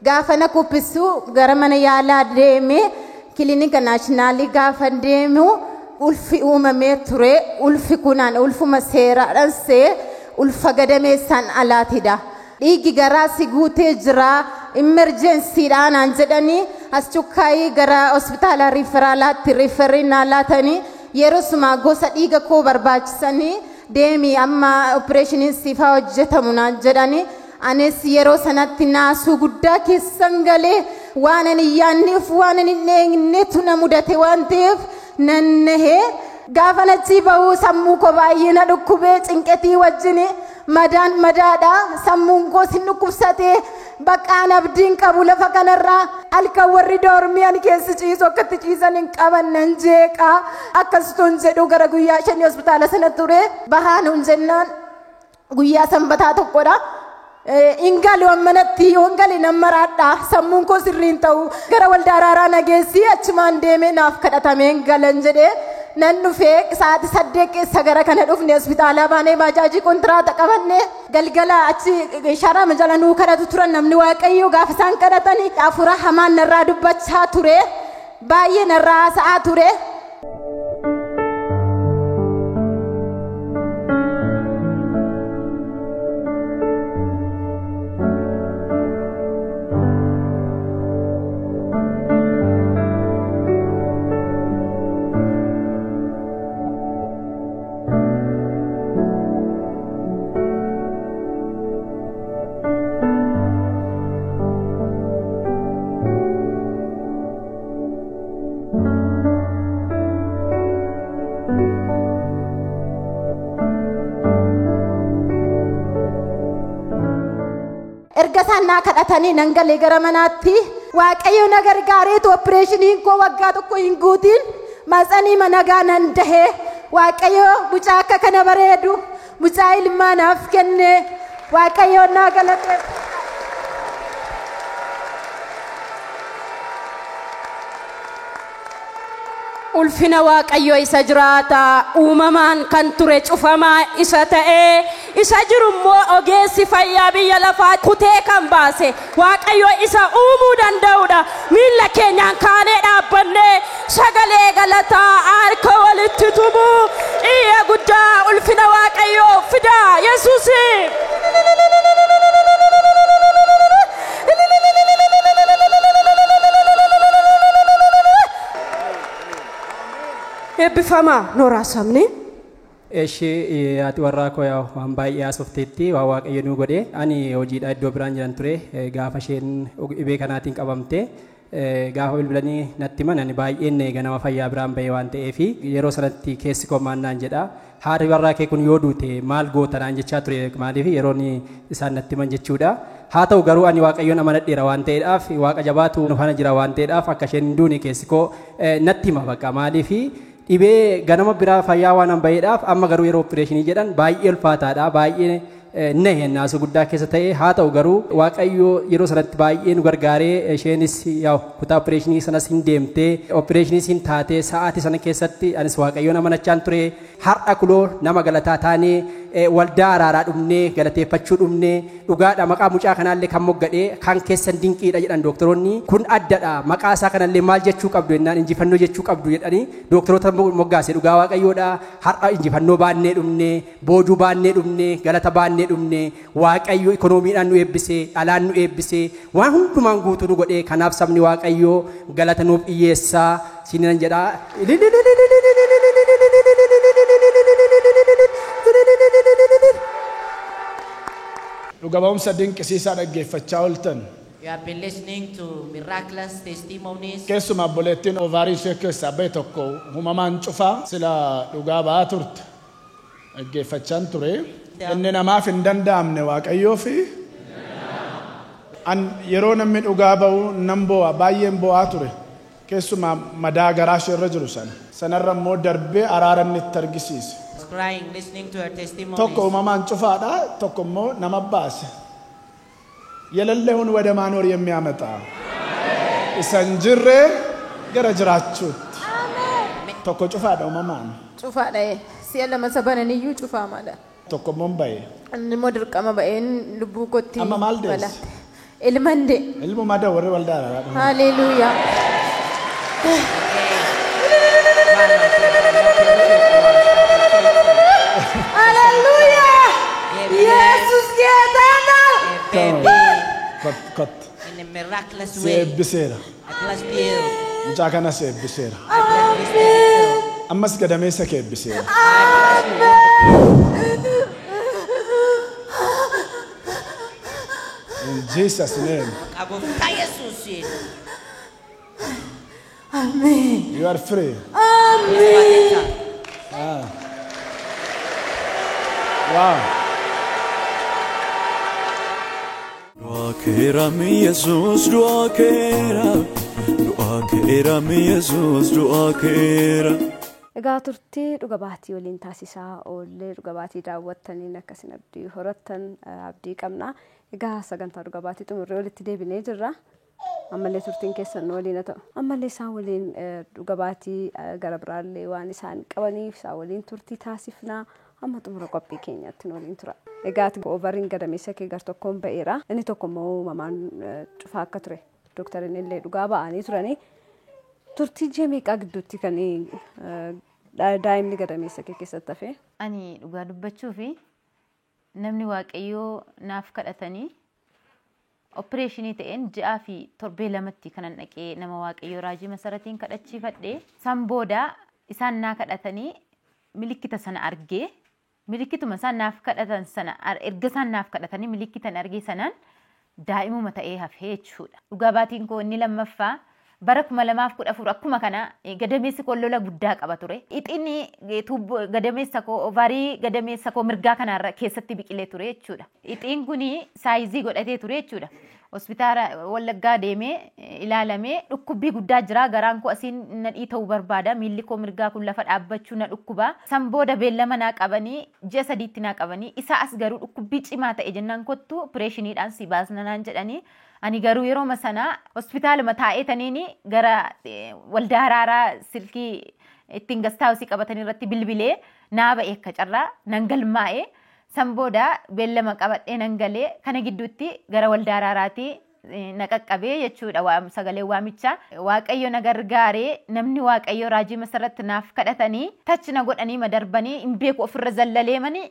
Gaafa na kuffisu gara mana yaalaa deeme kilinika naashinaalii gaafa deemu ulfi uumamee ture. Ulfi kunaan ulfuma seeraadhaan see ulfa gadameessaan alaatidha. Dhiigi garaa si guutee jira emerjensiidhaan naan jedhanii as cukkaayii gara hospitaala riiferaalaatti riiferrii naa laatanii yeroo suma gosa dhiiga koo barbaachisanii deemi amma opereeshiniin siif haa hojjetamu naan jedhanii anis yeroo sanatti naasuu guddaa keessan galee waan ani yaanneef waan ani hin eegnetu na mudate waan ta'eef nannahee gaafa achi ba'uu sammuu koo baay'ee na dhukkubee cinqetii wajjin madaan madaadha sammuun koos hin dhukkubsatee baqaan abdiin qabu lafa kanarraa halkan warri doormii ani keessa ciisu akkatti ciisan hin qaban nan jeeqaa akkasituun jedhu gara guyyaa 5 hospitaala sana ture bahaan hun jennaan guyyaa sanbataa tokkodha. Ingali manatti yoon gale nan maraadha sammuun koo sirrii hin ta'u gara waldaa araaraa nageessi achumaan deemee naaf kadhatameen galan jedhee nan dhufee sa'aatii 8 keessa gara kana dhufne hospitaala baanee baajaajii kontiraata qabanne galgala achi sharaa jala nuu kadhatu turan namni Waaqayyoo gaafa isaan kadhatanii hafuura hamaan narraa dubbachaa ture baay'ee narraa haasa'aa ture. Erga isaan naa kadhatanii nan galee gara manaatti Waaqayyo na gargaareetu opereeshiniin koo waggaa tokko hin guutiin maatsanii managaa nan dahee Waaqayyo mucaa akka kana bareedu mucaa ilmaa naaf kenne Waaqayyo naa galateeffa. Ulfina Waaqayyo isa jiraata uumamaan kan ture cufamaa isa ta'ee isa jiru immoo ogeessi fayyaa biyya lafaa kutee kan baase Waaqayyo isa uumuu danda'udha. Miilla keenyaan kaanee dhaabbannee sagalee galataa harka walitti tumuu iyya guddaa ulfina Waaqayyoo fidaa Yesuusiif. Eebbifamaa nooraa sabni. Ishee ati warraa koo yaa waan baay'ee haasofteetti waan Waaqayyo nuu godhe ani hojiidha iddoo biraan jiran ture gaafa isheen dhibee kanaatiin qabamte gaafa bilbilanii natti himan ani baay'een ganama fayyaa biraan bahee waan ta'eef yeroo sanatti keessi koo maal naan jedha haadhi warraa kee kun yoo duute maal goota naan jechaa ture maaliif yeroon isaan natti himan jechuudha. Haa ta'u garuu ani Waaqayyoon amanadheera waan ta'eedhaaf Waaqa jabaatu nu faana jira waan ta'eedhaaf akka isheen hin duune keessi koo natti hima bakka maaliif dhibee ganama biraa fayyaa waan an baheedhaaf amma garuu yeroo opereeshinii jedhan baay'ee ulfaataadha baay'ee nahe naasuu guddaa keessa ta'e haa ta'u garuu Waaqayyo yeroo sanatti baay'ee nu gargaaree isheenis yaa kutaa opereeshinii sanas hin deemtee opereeshiniis hin taatee sa'aatii sana keessatti anis Waaqayyoon amanachaan ture har'a kuloo nama galataa taanee waldaa araaraa dhumnee galateeffachuu dhumnee dhugaadha maqaa mucaa kanaallee kan moggadhee kan keessan dinqiidha jedhan doktoroonni kun addadha maqaa isaa kanallee maal jechuu qabdu jennaan injifannoo jechuu qabdu jedhanii doktoroota moggaase dhugaa Waaqayyoodha har'a injifannoo baannee dhumnee boojuu baannee dhumnee galata baannee dhumnee Waaqayyo ikonoomiidhaan nu eebbisee dhalaan nu eebbisee waan hundumaan guutuu nu godhee kanaaf sabni Waaqayyoo galata nuuf dhiyyeessaa sininan jedhaa. Dhuga ba'umsa dinqisiisaa dhaggeeffachaa ooltan. You have been listening to miraculous testimonies. Keessumaa obboleettiin ovaarii ishee keessaa bahe tokko uumamaan cufaa sila dhugaa ba'aa turte dhaggeeffachaan ture. Inni namaaf hin danda'amne Waaqayyoo fi an yeroo namni dhugaa ba'u nan boo'a baay'een boo'aa ture. Keessumaa madaa garaa ishee irra jiru sana. Sanarra immoo darbee araara inni itti argisiise. Crying, listening to her testimonies. Tokko uumamaan cufaadha, tokko immoo nama baase. የሌለውን ወደ ማኖር የሚያመጣ isa hin jirre gara jiraachuutti. Tokko cufaadha uumamaan. Cufaadha si'a lama sabananiyyuu cufaamaadha. Tokko immoo hin ba'e. Inni immoo dirqama ba'een lubbuu kootti. Amma maal deesse? Ilma hin de'e. Ilmuma dha warri waldaa araaraa. Haleluuyaa. Haleluuyaa! Yesus ጌታ ነው። Kot. In a miraculous Si way. eebbiseera. I bless you. Mucaa kana si eebbiseera. Ammas gadameessa kee eebbiseera. In Jesus name. Maqaa gooftaa Yesuusiin. Ameen. You are free. Ameen. Ah. Wow. Du'a keerami Yesuus du'a keera du'a keerami Yesuus du'a keera. Egaa turtii dhuga baatii waliin taasisaa oollee dhuga baatii daawwattaniin akkasin abdii horattan abdii qabna. Egaa sagantaa dhuga baatii xumurree walitti deebinee jirra. Ammallee turtiin keessan nu waliin haa ta'u. Ammallee isaan waliin dhuga baatii gara biraallee waan isaan qabaniif isaan waliin turtii taasifnaa. Amma xumura qophii keenyatti nu waliin tura. Egaa ovariin gadameessa kee gar tokkoon ba'eera. Inni tokko immoo uumamaan cufaa akka ture. Doktariin illee dhugaa ba'anii turanii. Turtii ji'a meeqaa gidduutti kan daa'imni gadameessa kee keessatti hafe? Ani dhugaa dubbachuu fi namni Waaqayyoo naaf kadhatanii opereeshinii ta'een ji'aa fi torbee lamatti kanan dhaqee nama Waaqayyoo raajii masaratiin kadhachiifadhe. San booda isaan naa kadhatanii milikkita sana argee milikkituma isaan naaf kadhatan sana erga isaan naaf kadhatanii milikkitan argee sanaan daa'imuma ta'ee hafee jechuudha. Dhugaa baatiin koo inni lammaffaa Bara 2014 akkuma kana gadameessi koo lola guddaa qaba ture. Ixinni gadameessa koo ovaarii gadameessa koo mirgaa kanarra keessatti biqilee ture jechuudha. Ixiin kun saayizii godhatee ture jechuudha. Hospitaala Wallaggaa deemee ilaalamee dhukkubbii guddaa jira. Garaan koo asiin na dhiita'uu barbaada. Miilli koo mirgaa kun lafa dhaabbachuu na dhukkuba. San booda beellama naa qabanii ji'a 3tti naa qabanii isaa as garuu dhukkubbii cimaa ta'e jennaan kottu opereeshiniidhaan si baasna naan jedhanii. Ani garuu yeroo sana hospitaaluma taa'ee taniini gara waldaa araaraa silkii ittiin gastaawusii qabatan irratti bilbilee naa ba'e akka carraa nan galmaa'e. San booda beellama qabadhee nan galee kana gidduutti gara waldaa araaraatii na qaqqabee jechuudha sagalee waamichaa. Waaqayyo na gargaaree namni Waaqayyo raajii masarratti naaf kadhatanii tachi na godhanii madarbanii hin beeku ofirra zallaleemanii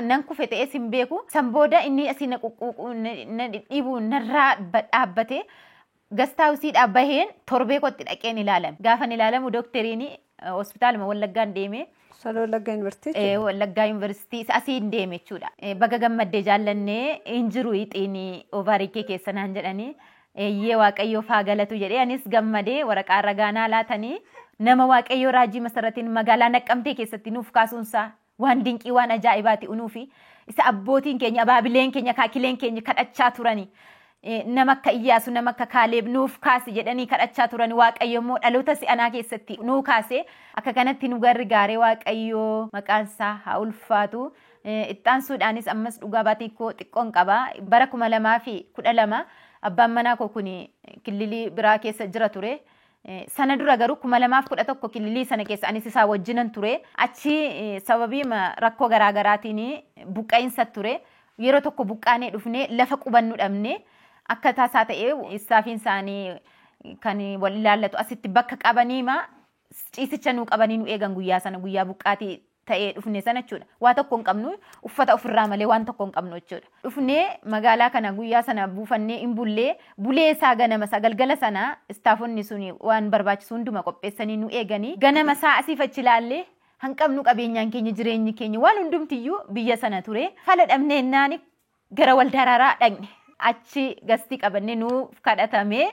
nan kufe ta'es hin beeku. San booda inni asii na quqquuqu na dhidhiibu narraa dhaabbate gastaawusiidhaa baheen torbee kootti dhaqeen ilaalame. Gaafan ilaalamu dookteriin hospitaaluma Wallaggaan deeme. Wallaggaa Yuunivarsiitii? Wallaggaa Yuunivarsiitii asiin deeme jechuudha. Baga gammaddee jaallannee hin jiru ixiin ovaarii kee keessa naan jedhanii eeyyee Waaqayyoof haa galatu jedhee anis gammadee waraqaa ragaa naa laatanii nama Waaqayyoo raajii masarratiin magaalaa Naqqamtee keessatti nuuf kaasuunsaa waan dinqii waan ajaa'ibaati unuufi isa abbootiin keenya abaabileen keenya kaakileen keenya kadhachaa turani. Nama akka Iyyaasu nama akka Kaaleeb nuuf kaase jedhanii kadhachaa turan Waaqayyo immoo dhaloota si'anaa keessatti nuu kaase akka kanatti nu gargaaree Waaqayyo maqaan isaa haa ulfaatu. Ittaansuudhaanis ammas dhugaa baatii koo xiqqoon qaba. Bara 2012 abbaan manaa koo kun kililii biraa keessa jira ture. Sana dura garuu 2011 kililii sana keessa anis isaa wajjinan ture. Achi sababii rakkoo garaagaraatiin buqqa'insa ture. Yeroo tokko buqqaanee dhufnee lafa qubannu dhabne. Akka taasaa ta'ee istaafiin isaanii kan wal ilaallatu asitti bakka qabaniima ciisicha nuu qabanii nu eegan guyyaa sana guyyaa buqqaatii ta'ee dhufne sana jechuudha. Waa tokko hin qabnu uffata ofirraa malee waan tokko hin qabnu jechuudha. Dhufnee magaalaa kana guyyaa sana buufannee hin bullee bulee isaa ganama isaa galgala sana istaafonni sun waan barbaachisu hunduma qopheessanii nu eeganii ganama isaa asiif achi ilaallee hanqabnu qabeenyaan keenya jireenyi keenya waan hundumtiyyuu biyya sana ture. Fala dhabnee naani gara waldaa araaraa dhaqne. Achi gastii qabannee nuuf kadhatamee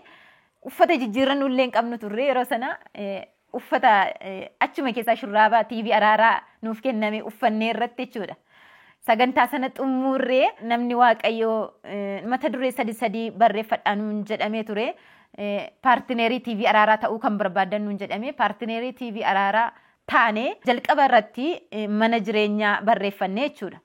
uffata jijjiirran nullee hin qabnu turre yeroo sana uffata achuma keessaa shurraabaa TV araaraa nuuf kenname uffannee irratti jechuudha. Sagantaa sana xumurree namni Waaqayyoo mata duree 3 barreeffadhaa nuun jedhamee ture. Paartineerii TV araaraa ta'uu kan barbaadan nuun jedhame paartineerii TV araaraa taane jalqaba irratti mana jireenyaa barreeffannee jechuudha.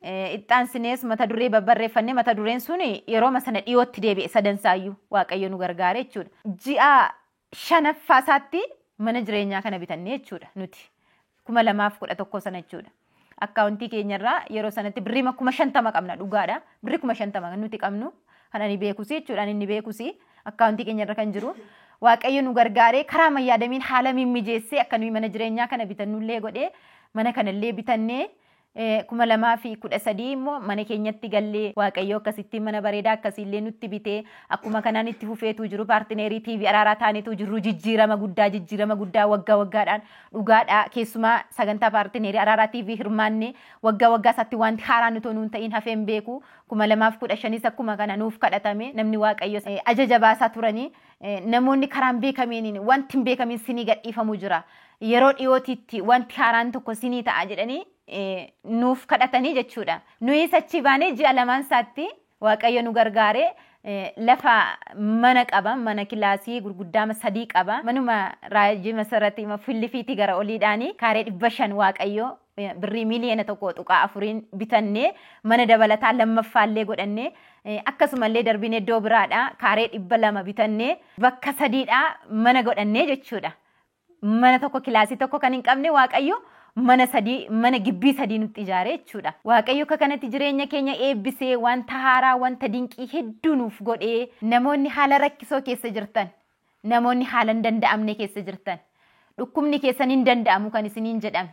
Ittaansinees mata duree babbarreeffannee mata dureen sun yeroo sana dhiyootti deebi'e sadansaayyuu Waaqayyo nu gargaare jechuudha. Ji'a 5ffaa isaatti mana jireenyaa kana bitannee jechuudha nuti 2011 sana jechuudha. Akkaawuntii keenyarraa yeroo sanatti birrii 50,000 qabna dhugaadha. Birrii 50,000 kan nuti qabnu kan ani beekusi jechuudha inni beekusi akkaawuntii keenyarra kan jiru. Waaqayyo nu gargaaree karaa mayyaadamiin haala mimmijeessee akka nuyi mana jireenyaa kana bitannullee godhee mana kanallee bitannee 2013 immoo mana keenyatti gallee Waaqayyo akkasitti mana bareedaa akkasiillee nutti bitee akkuma kanaan itti fufeetu jiru paartineerii TV araaraa taaneetu jiru jijjiirama guddaa waggaa waggaadhaan dhugaadha keessumaa sagantaa paartineerii araaraa TV hirmaanne waggaa waggaa isaatti wanti haaraan otoo nuun ta'in hafeen beeku 2015 akkuma kana nuuf kadhatame namni Waaqayyo ajaja baasaa turanii namoonni karaan beekameen wanti hin beekamin sinii gadhiifamu jira yeroo dhiyootitti wanti haaraan tokko sinii ta'a jedhanii nuuf kadhatanii jechuudha. Nuyi achi baanee ji'a 2 isaatti Waaqayyo nu gargaaree lafa mana qaba mana kilaasii gurguddaa 3 qaba manuma raajii masarratti fillifiitii gara oliidhaanii kaaree 500 Waaqayyo birrii miliyoona 1.4 bitannee mana dabalataa lammaffaallee godhannee akkasumallee darbinee iddoo biraadhaa kaaree 200 bitannee bakka 3dhaa mana godhannee jechuudha. Mana tokko kilaasii tokko kan hin qabne Waaqayyo mana 3 mana gibbii 3 nutti ijaare jechuudha. Waaqayyo akka kanatti jireenya keenya eebbisee wanta haaraa wanta dinqii hedduu nuuf godhee namoonni haala rakkisoo keessa jirtan namoonni haala hin danda'amne keessa jirtan dhukkubni keessan hin danda'amu kan isiniin jedhame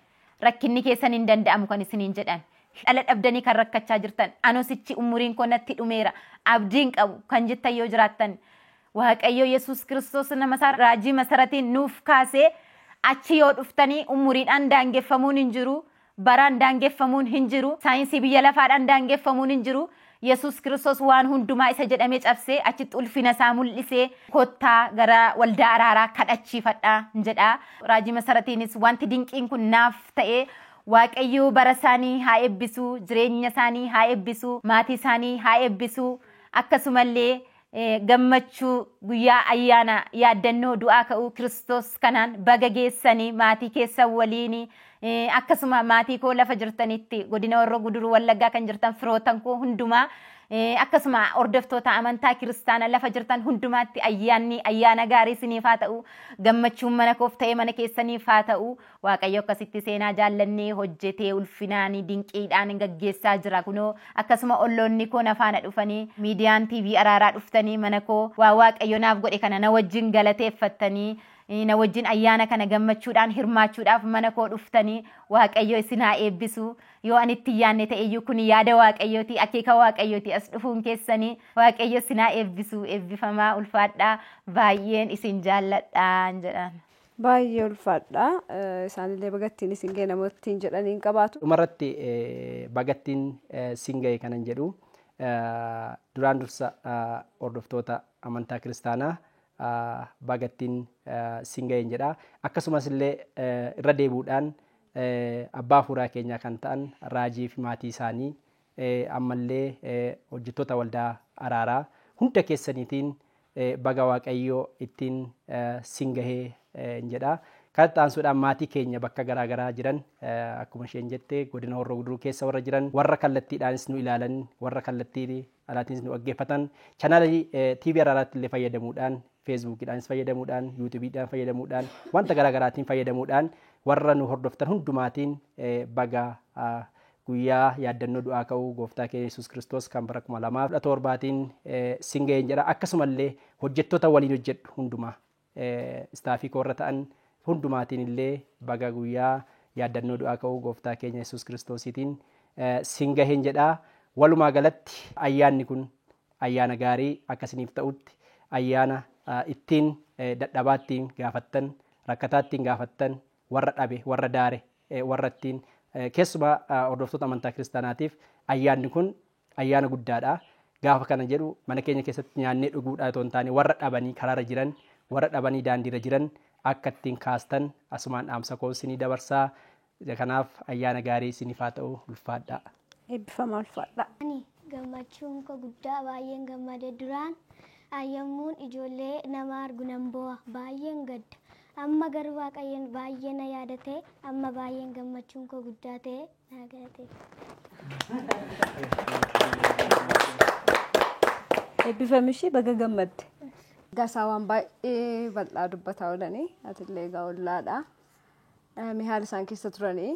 rakkinni keessan hin danda'amu kan isiniin jedhame dhala dhabdanii kan rakkachaa jirtan anosichi umuriin koo natti dhumeera abdiin qabu kan jettan yoo jiraattan Waaqayyo Yesuus Kiristoos nama isaa raajii masaratiin nuuf kaasee achi yoo dhuftanii umuriidhaan daangeffamuun hin jiru, baraan daangeffamuun hin jiru, saayinsii biyya lafaadhaan daangeffamuun hin jiru. Yesuus Kiristoos waan hundumaa isa jedhamee cabsee achitti ulfina isaa mul'isee kottaa gara waldaa araaraa kadhachiifadhaa jedha. Raajii Masaratiinis wanti dinqiin kun naaf ta'ee Waaqayyo bara isaanii haa eebbisu, jireenya isaanii haa eebbisu, maatii isaanii haa eebbisu, akkasumallee gammachuu guyyaa ayyaana yaaddannoo du'aa ka'uu Kiristoos kanaan baga geessanii maatii keessan waliin akkasuma maatii koo lafa jirtanitti godina Horroo Guduruu Wallaggaa kan jirtan firootan koo hundumaa akkasuma hordoftoota amantaa kiristaanaa lafa jirtan hundumaatti ayyaanni ayyaana gaarii isiniif haa ta'u, gammachuun mana koof ta'e mana keessaniif haa ta'u. Waaqayyo akkasitti seenaa jaallannee hojjetee ulfinaan dinqiidhaan gaggeessaa jira. Kunoo akkasuma olloonni koo na faana dhufanii miidiyaan TV araaraa dhuftanii mana koo waa Waaqayyo naaf godhe kana na wajjin galateeffattanii na wajjin ayyaana kana gammachuudhaan hirmaachuudhaaf mana koo dhuftanii Waaqayyo isin haa eebbisu. Yoo ani itti yaadne ta'eyyuu kun yaada Waaqayyooti, akeeka Waaqayyooti as dhufuun keessanii Waaqayyo isin haa eebbisu. Eebbifamaa, ulfaadhaa, baay'een isin jaalladhaa jedhaan. Baay'ee ulfaadhaa. Isaanillee bagattiin isin ga'e namoottiin jedhanii hin qabaatu. Dhumarratti bagattiin sin ga'e kanan jedhu duraan dursa hordoftoota amantaa kiristaanaa bagattiin sin ga'een jedha. Akkasumas illee irra deebi'uudhaan abbaa hafuuraa keenyaa kan ta'an raajii fi maatii isaanii ammallee hojjettoota waldaa araaraa hunda keessaniitiin baga Waaqayyoo ittiin sin gahee jedha. Kanatti aansuudhaan maatii keenya bakka garaagaraa jiran akkuma isheen jette godina Horroo Guduruu keessa warra jiran warra kallattiidhaanis nu ilaalan warra kallattii alaatiinis nu dhaggeeffatan chaanaalii TV araaraatti illee fayyadamuudhaan feesbuukiidhaanis fayyadamuudhaan yuutuubiidhaan fayyadamuudhaan wanta garaagaraatiin fayyadamuudhaan warra nu hordoftan hundumaatiin baga guyyaa yaaddannoo du'aa ka'uu gooftaa keenya Yesuus Kiristoos kan bara 2017tiin sin ga'een jedha. Akkasumallee hojjettoota waliin hojjedhu hundumaa istaafii koo warra ta'an hundumaatiin illee baga guyyaa yaaddannoo du'aa ka'uu gooftaa keenya Yesuus Kiristoosiitiin sin gaheen jedha. Walumaa galatti ayyaanni kun ayyaana gaarii akkasiniif ta'utti ayyaana ittiin dadhabaattiin gaafattan, rakkataattiin gaafattan, warra dhabe, warra daare, warra ittiin keessumaa hordoftoota amantaa kiristaanaatiif ayyaanni kun ayyaana guddaadha. Gaafa kana jedhu mana keenya keessatti nyaannee dhuguudhaa otoo hin taane warra dhabanii karaarra jiran, warra dhabanii daandiirra jiran akka ittiin kaastan asumaan dhaamsa koo isinii dabarsaa. Kanaaf ayyaana gaarii isiniif haa ta'u, ulfaadhaa. Eebbifamaa, ulfaadhaa. Ani gammachuun koo guddaa baay'een gammade. Duraan yommuun ijoollee nama argu nan boo'a, baay'een gadda. Amma garuu Waaqayyoon baay'ee na yaadate, amma baay'een gammachuun koo guddaa ta'e na galate. Eebbifami ishee baga gammadde. Gasaa waan baay'ee bal'aa dubbataa oolanii atillee egaa ollaadha. Mihaal isaan keessa turanii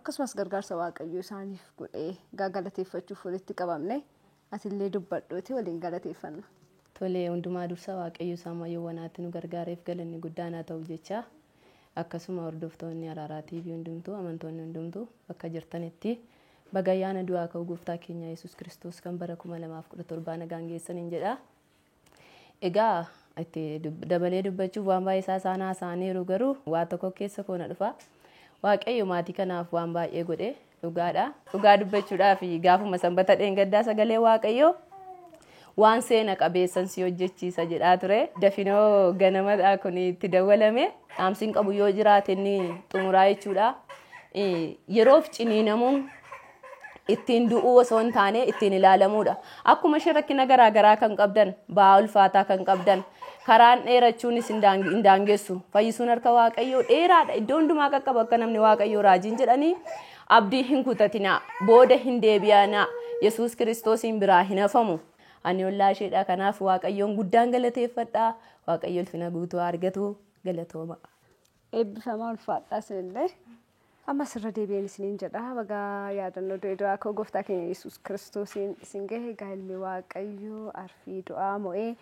akkasumas gargaarsa Waaqayyoo isaaniif godhee egaa galateeffachuuf walitti qabamne atillee dubbadhuuti waliin galateeffanna. Tolee, hundumaa dursa Waaqayyo isaa ammayyoowwanaatti nu gargaareef galanni guddaan haa ta'u jecha akkasuma hordoftoonni araaraa TV hundumtuu amantoonni hundumtuu bakka jirtanitti baga ayyaana du'aa ka'uu gooftaa keenya Yesuus Kiristoos kan bara 2017 nagaan geessaniin jedha. Egaa itti dabalee dubbachuuf waan baay'ee isaa isaan haasa'aniiru garuu waa tokko keessa koo na dhufa. Waaqayyo maatii kanaaf waan baay'ee godhe dhugaadha. Dhugaa dubbachuudhaaf gaafuma sanbata dheengaddaa sagalee Waaqayyoo waan seena qabeessan si hojjechiisa jedhaa ture. Dafinoo ganamadha kun itti dawwalame. Dhaamsiin qabu yoo jiraate inni xumuraa jechuudha. Yeroof ciniinamuun ittiin du'uu osoo hin taane ittiin ilaalamuudha. Akkuma ishee rakkina garaagaraa kan qabdan, ba'aa ulfaataa kan qabdan, karaan dheerachuunis hin daangessu. Fayyisuun harka Waaqayyoo dheeraadha. Iddoo hundumaa qaqqaba akka namni Waaqayyoo raajiin jedhanii abdii hin kutatinaa, booda hin deebi'anaa, Yesuus Kiristoosiin biraa hin hafamu. Ani ollaa isheedha. Kanaaf Waaqayyoon guddaan galateeffadha. Waaqayyo ulfina guutuu argatu. Galatooma. Eebbifamaa, ulfaadhaa isinillee. Ammas irra deebi'een isiniin jedha. Baga yaadannoo du'aa ka'uu gooftaa keenya Yesuus Kiristoosiin isin gahe. Egaa ilmi Waaqayyoo arfii du'aa mo'ee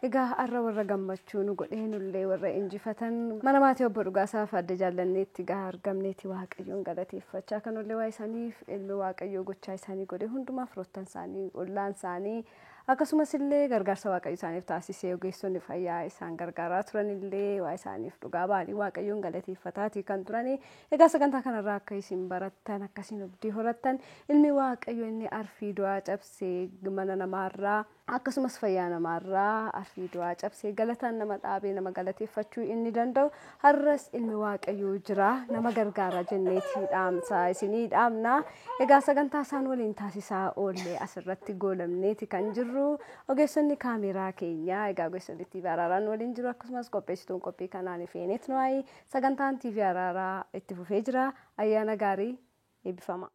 egaa har'a warra gammachuu nu godhee nullee warra injifatan mana maatii obbo Dhugaasaa fi adde Jaallanneetti egaa argamneeti Waaqayyoon galateeffachaa kan ollee waa isaaniif ilmi Waaqayyoo gochaa isaanii godhe hundumaa firoottan isaanii ollaan isaanii Akkasumas illee gargaarsa Waaqayyo isaaniif taasisee ogeessonni fayyaa isaan gargaaraa turan illee waa isaaniif dhugaa ba'anii Waaqayyoon galateeffataatii kan turani. Egaa sagantaa kanarraa akka isin barattan akkasiin abdii horattan ilmi Waaqayyo inni arfii du'aa cabsee mana namaarraa akkasumas fayyaa namaarraa arfii du'aa cabsee galataan nama dhaabee nama galateeffachuu inni danda'u har'as ilmi Waaqayyoo jira nama gargaara jenneetii dhaamsa isinii dhaamna. Egaa sagantaa isaan waliin taasisaa oollee asirratti goolamneeti kan jirru ogeessonni kaameraa keenya egaa ogeessonni TV Araaraan waliin jiru akkasumas qopheessituun qophii kanaan Feenet Nuwaayii sagantaan TV Araaraa itti fufee jira ayyaana gaarii eebbifama.